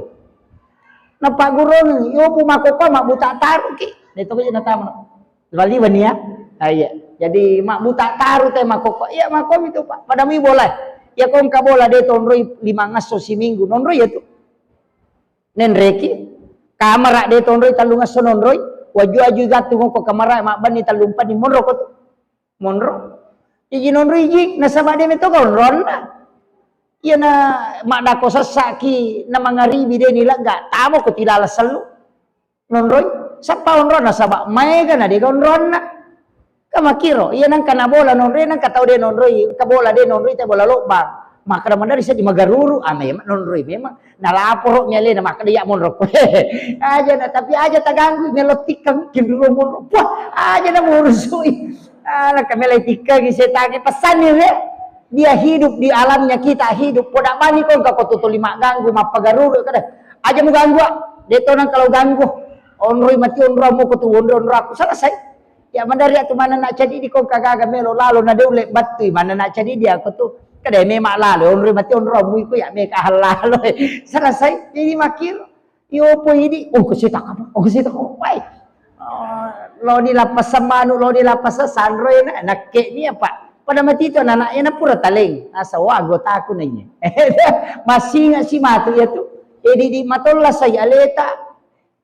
Napaggurung, yopo makoko mabbuta taruki. De to ko natama. Wali wania. Ah, iya. Jadi mabbuta taru te makoko. Iya, makomi tu, Pak. Pada mi bola. Iya, ko engka bola de tonroi lima ngasso siminggu. Nonroi ya tu. Nenreki, kamara de tonroi tellung esso nonroi, waju-waju gattung ko kamara mabbanni tellung panni monro ko tu. Monro. Iji nonroi ji, nasaba de meto onronna. Iyana maddako sessaki na mangaribi de ni lega, tamo ko tilala sellu. Nonroi, sappa onronna saba maega na dega onronna. Ka makkiro, iya nengka na bola nonroi, nengka tau de nonroi, ka bola de nonroi, te bola lobbang. Makkeda maderri seddi magaruru, ah, memang nonroi memang. Nalaporo mi alena, makkeda iya monro ko. Aja na, tapi aja taganggui, melo tikkang, kenduro monro. Wah, aja na murusui. Ah, naka melo tikkang, setange pesanni re. Dia hidup di alamnya, kita hidup. Poda bani ko engka ko tutuli magganggu, mappagaruru, kada. Aja mu ganggu, ah. De to nang kalau ganggu. Onroi mati onro mo ko tu onro, onro aku selesai. Ya, maderri atu manenna cadidi ko engka gaga melo lalo na de ulle battui manenna cadidi aku tu. Kada memang lalo, onroi mati onro mui ko ya meka lalo. Selesai. Jadi makkiro. Yopo idi, oh, kesita apa? Oh, kesita apa? Wai. Oh, lo di lapas manu, lo di lapas sanroi na, nakke ni apa? Pada mati tu anak-anaknya na pura taleng. Asa wa anggota aku nanya. Masih ingat si matu ya tu. Jadi di matolla sai aleta.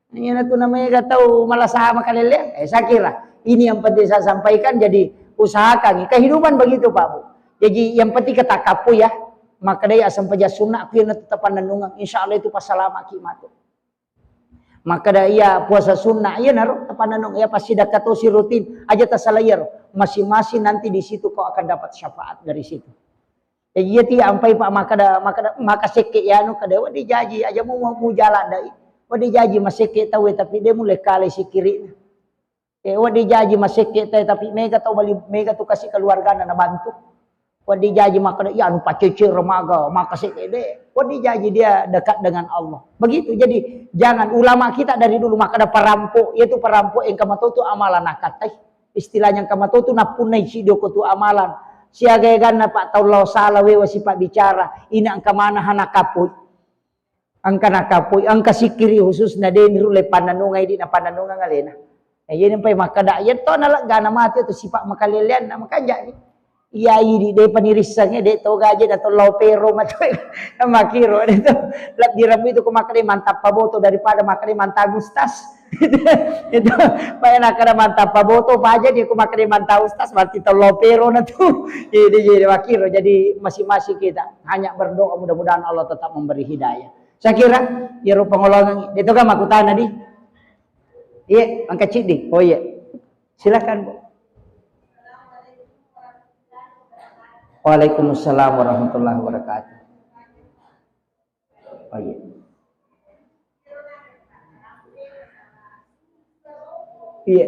Iyana tu namega tau malasa makaleleang. Eh, saya kira ini yang penting saya sampaikan. Jadi usahakan kehidupan begitu, Pak Bu. Jadi yang penting kita kapu ya. Makkedai asempajang sunnah, aku yang tetap panennungan. Insya Allah itu pasalama ki matu. Makkeda iya puasa sunnah, iya naro tapanennung, iya pasti dakka tosi rutin, aja tasala iyaro. Masing-masing nanti di situ kau akan dapat syafaat dari situ. Jadi iya ti ampai Pak makkeda, makkeda, maka sekke yanu kada, wedding jaji, aja mu, mu, mu jalan dai. Wedding jaji masekke tau, tapi de mulle kale sikirina. Eh, wedding jaji masekke te, tapi mega tau bali, mega tu kasi keluargana nabantu. Wedding jaji makkeda, iya anu pacece remaga, maka sekke de. Wedding jaji dia dekat dengan Allah. Begitu. Jadi jangan, ulama kita dari dulu makkeda parampo, yaitu parampo engka matotu amalan nakatai. Istilahnya engka matotu napunnai sido ko tu amalan. Siaga eganna Pak tau lao sala wewa sipa bicara, ina engka mana hana kapui. Engka nakapui, engka sikkiri khususna de nirulle pannennungai di napannennungang alena. Eh, iya nampai makkeda, iya to naleggana matu tu sipa makaleleanna makanja ni. Iya idi de panirissangnge de to gaje na to lao pero matu. Makiro de to. Lebbi rabu itu ko makkeda mantappa boto daripada makkeda mantang ustas. Itu, paya nakkeda mantappa boto, paja dia ko makkeda mantang ustas, berarti to lao pero na tu. Jadi, jadi makiro, jadi masing-masing kita hanya berdoa mudah-mudahan Allah tetap memberi hidayah. Saya kira, iyaro pangolongan, de to ga makkutana di? Iya, angkat cik di. Oh iya. Silakan, Bu. Waalaikumsalam warahmatullahi wabarakatuh. Oh iya. Iya.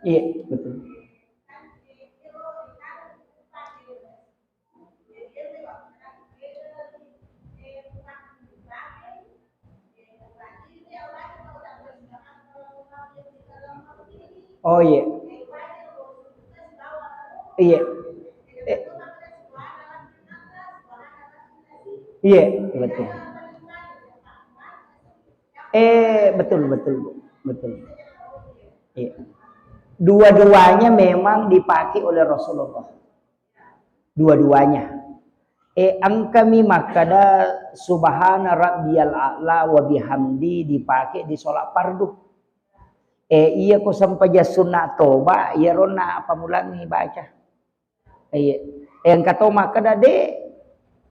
Iya, betul. Oh, iya. Iya. Eh, iya, betul. Eh, betul, betul, Bu. Betul. Iya. Dua-duanya memang dipakai oleh Rasulullah. Dua-duanya. Eh, engkami makkeda, "Subhana rabbiyal a'la wa bihamdi," dipakai di sholat fardu. Eh, iya ko sempajang sunna toba, iya ronna appamulangngi baca. Iya. Eh, engka to makkeda, "De,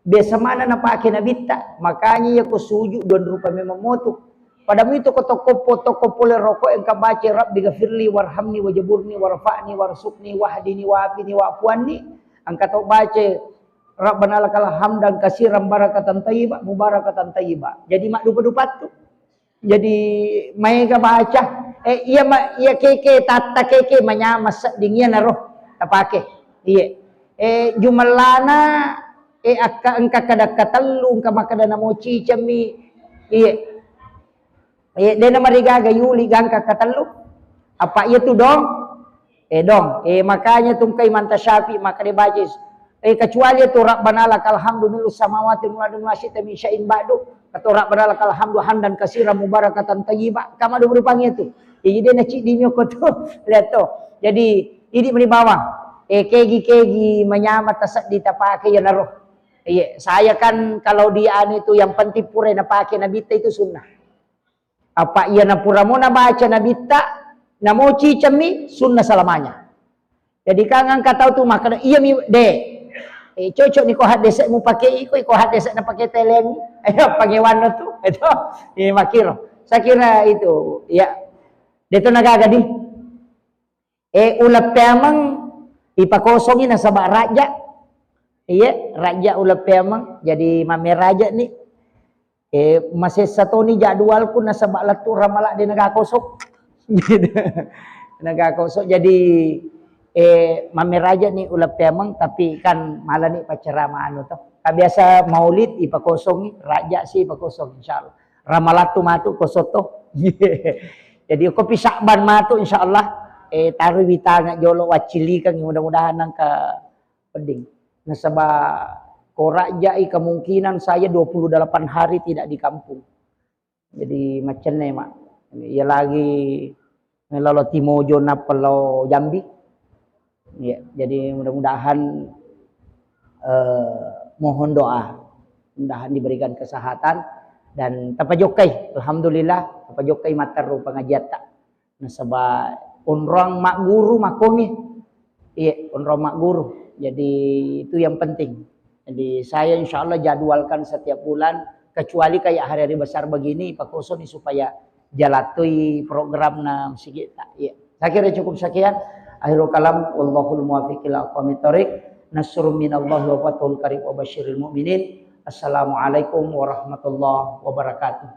biasa mana napake nabitta." Makanya iya ko sujud dua rupa memang motu. Pada muitu ko tokkoppo, tokkoppo le roko engka baca, "Rabbi ghafirli warhamni wajaburni warfa'ni warzuqni wahdini wa'afini wa'fu anni." Engka to baca, "Rabbana lakal hamdan kasiran barakatan tayyiba, mubarakatan tayyiba." Jadi maddupa-dupa tu. Jadi maega baca, eh, iya ma-, iya keke, tatta keke manyameng sedding iyanaro tapake. Iya. Eh, jumellana, eh, akka engka kada katellu, engka makkeda namo cicemmi. Iya. Eh, dena marigaga yuli gangka katellu. Apa iya tu dong? Eh, dong, eh, makanya tungkai manta Syafi'i, maka dia baca, eh, kecuali itu Rabbana lakal hamdu mil'us samawati wa mil'u ma syi'ta min syai'in ba'du, atau Rabbana lakal hamdu hamdan katsiran mubarakatan thayyiba. Kama do berupanya itu. Jadi dia naciddi mi okko tu. Lihat tu. Jadi, idi meni bawang. Eh, kegi-kegi manyameng taseddi tapake iyanaro. Iya, saya kan kalau di anu itu yang penting pura napake nabitta itu sunnah. Apa iya napuramo nabaca nabitta, namo cicemmi, sunna selamanya. Jadi kan engka tau tu makkeda, "Iya mi, de. Eh, cocok ni ko haddese mupake iko, iko haddese napake teleng." Ayo, pangewanno tu. Itu. Iya, makkiro. Saya kira itu, ya. De tu nagaga di. Eh, uleng peameng ipakosongi nasaba raja. Iya, raja uleng peameng. Jadi mamme raja ni. Eh, masessa toni jadwalku nasaba lettu Ramala de naga kosong. Naga kosong. Jadi, eh, mamme raja ni uleng peameng, tapi kan mala ni pacarama anu to. Ka biasa maulid ipakosongi, raja si ipakosong insyaallah. Ramalattu matu ko soto. Jadi ko pi Sa'ban matu insyaallah, eh, taroi witanga jolo waccillikangi, mudah-mudahan nangka pedding. Nasaba ko rajai kemungkinan saya dua puluh delapan hari tidak di kampung. Jadi macenne ma. Iya lagi lalo Timojo nappa lao Jambi. Iya, jadi mudah-mudahan, eh, mohon doa. Mudahan diberikan kesehatan dan tapajokkai. Alhamdulillah, tapajokkai matteru pengajiatta. Nasaba onrong magguru makkongi. Iya, onrong magguru. Jadi itu yang penting. Jadi saya insyaallah jadwalkan setiap bulan, kecuali kayak hari-hari besar begini, ipakosoni supaya jalattui programna masigitta. Iya. Saya kira cukup sekian. Akhirul kalam, wallahul muwaffiq ila aqwamit thoriq. Nasrun minallahi wa fathun qarib wa basyiril mu'minin. Assalamualaikum warahmatullahi wabarakatuh.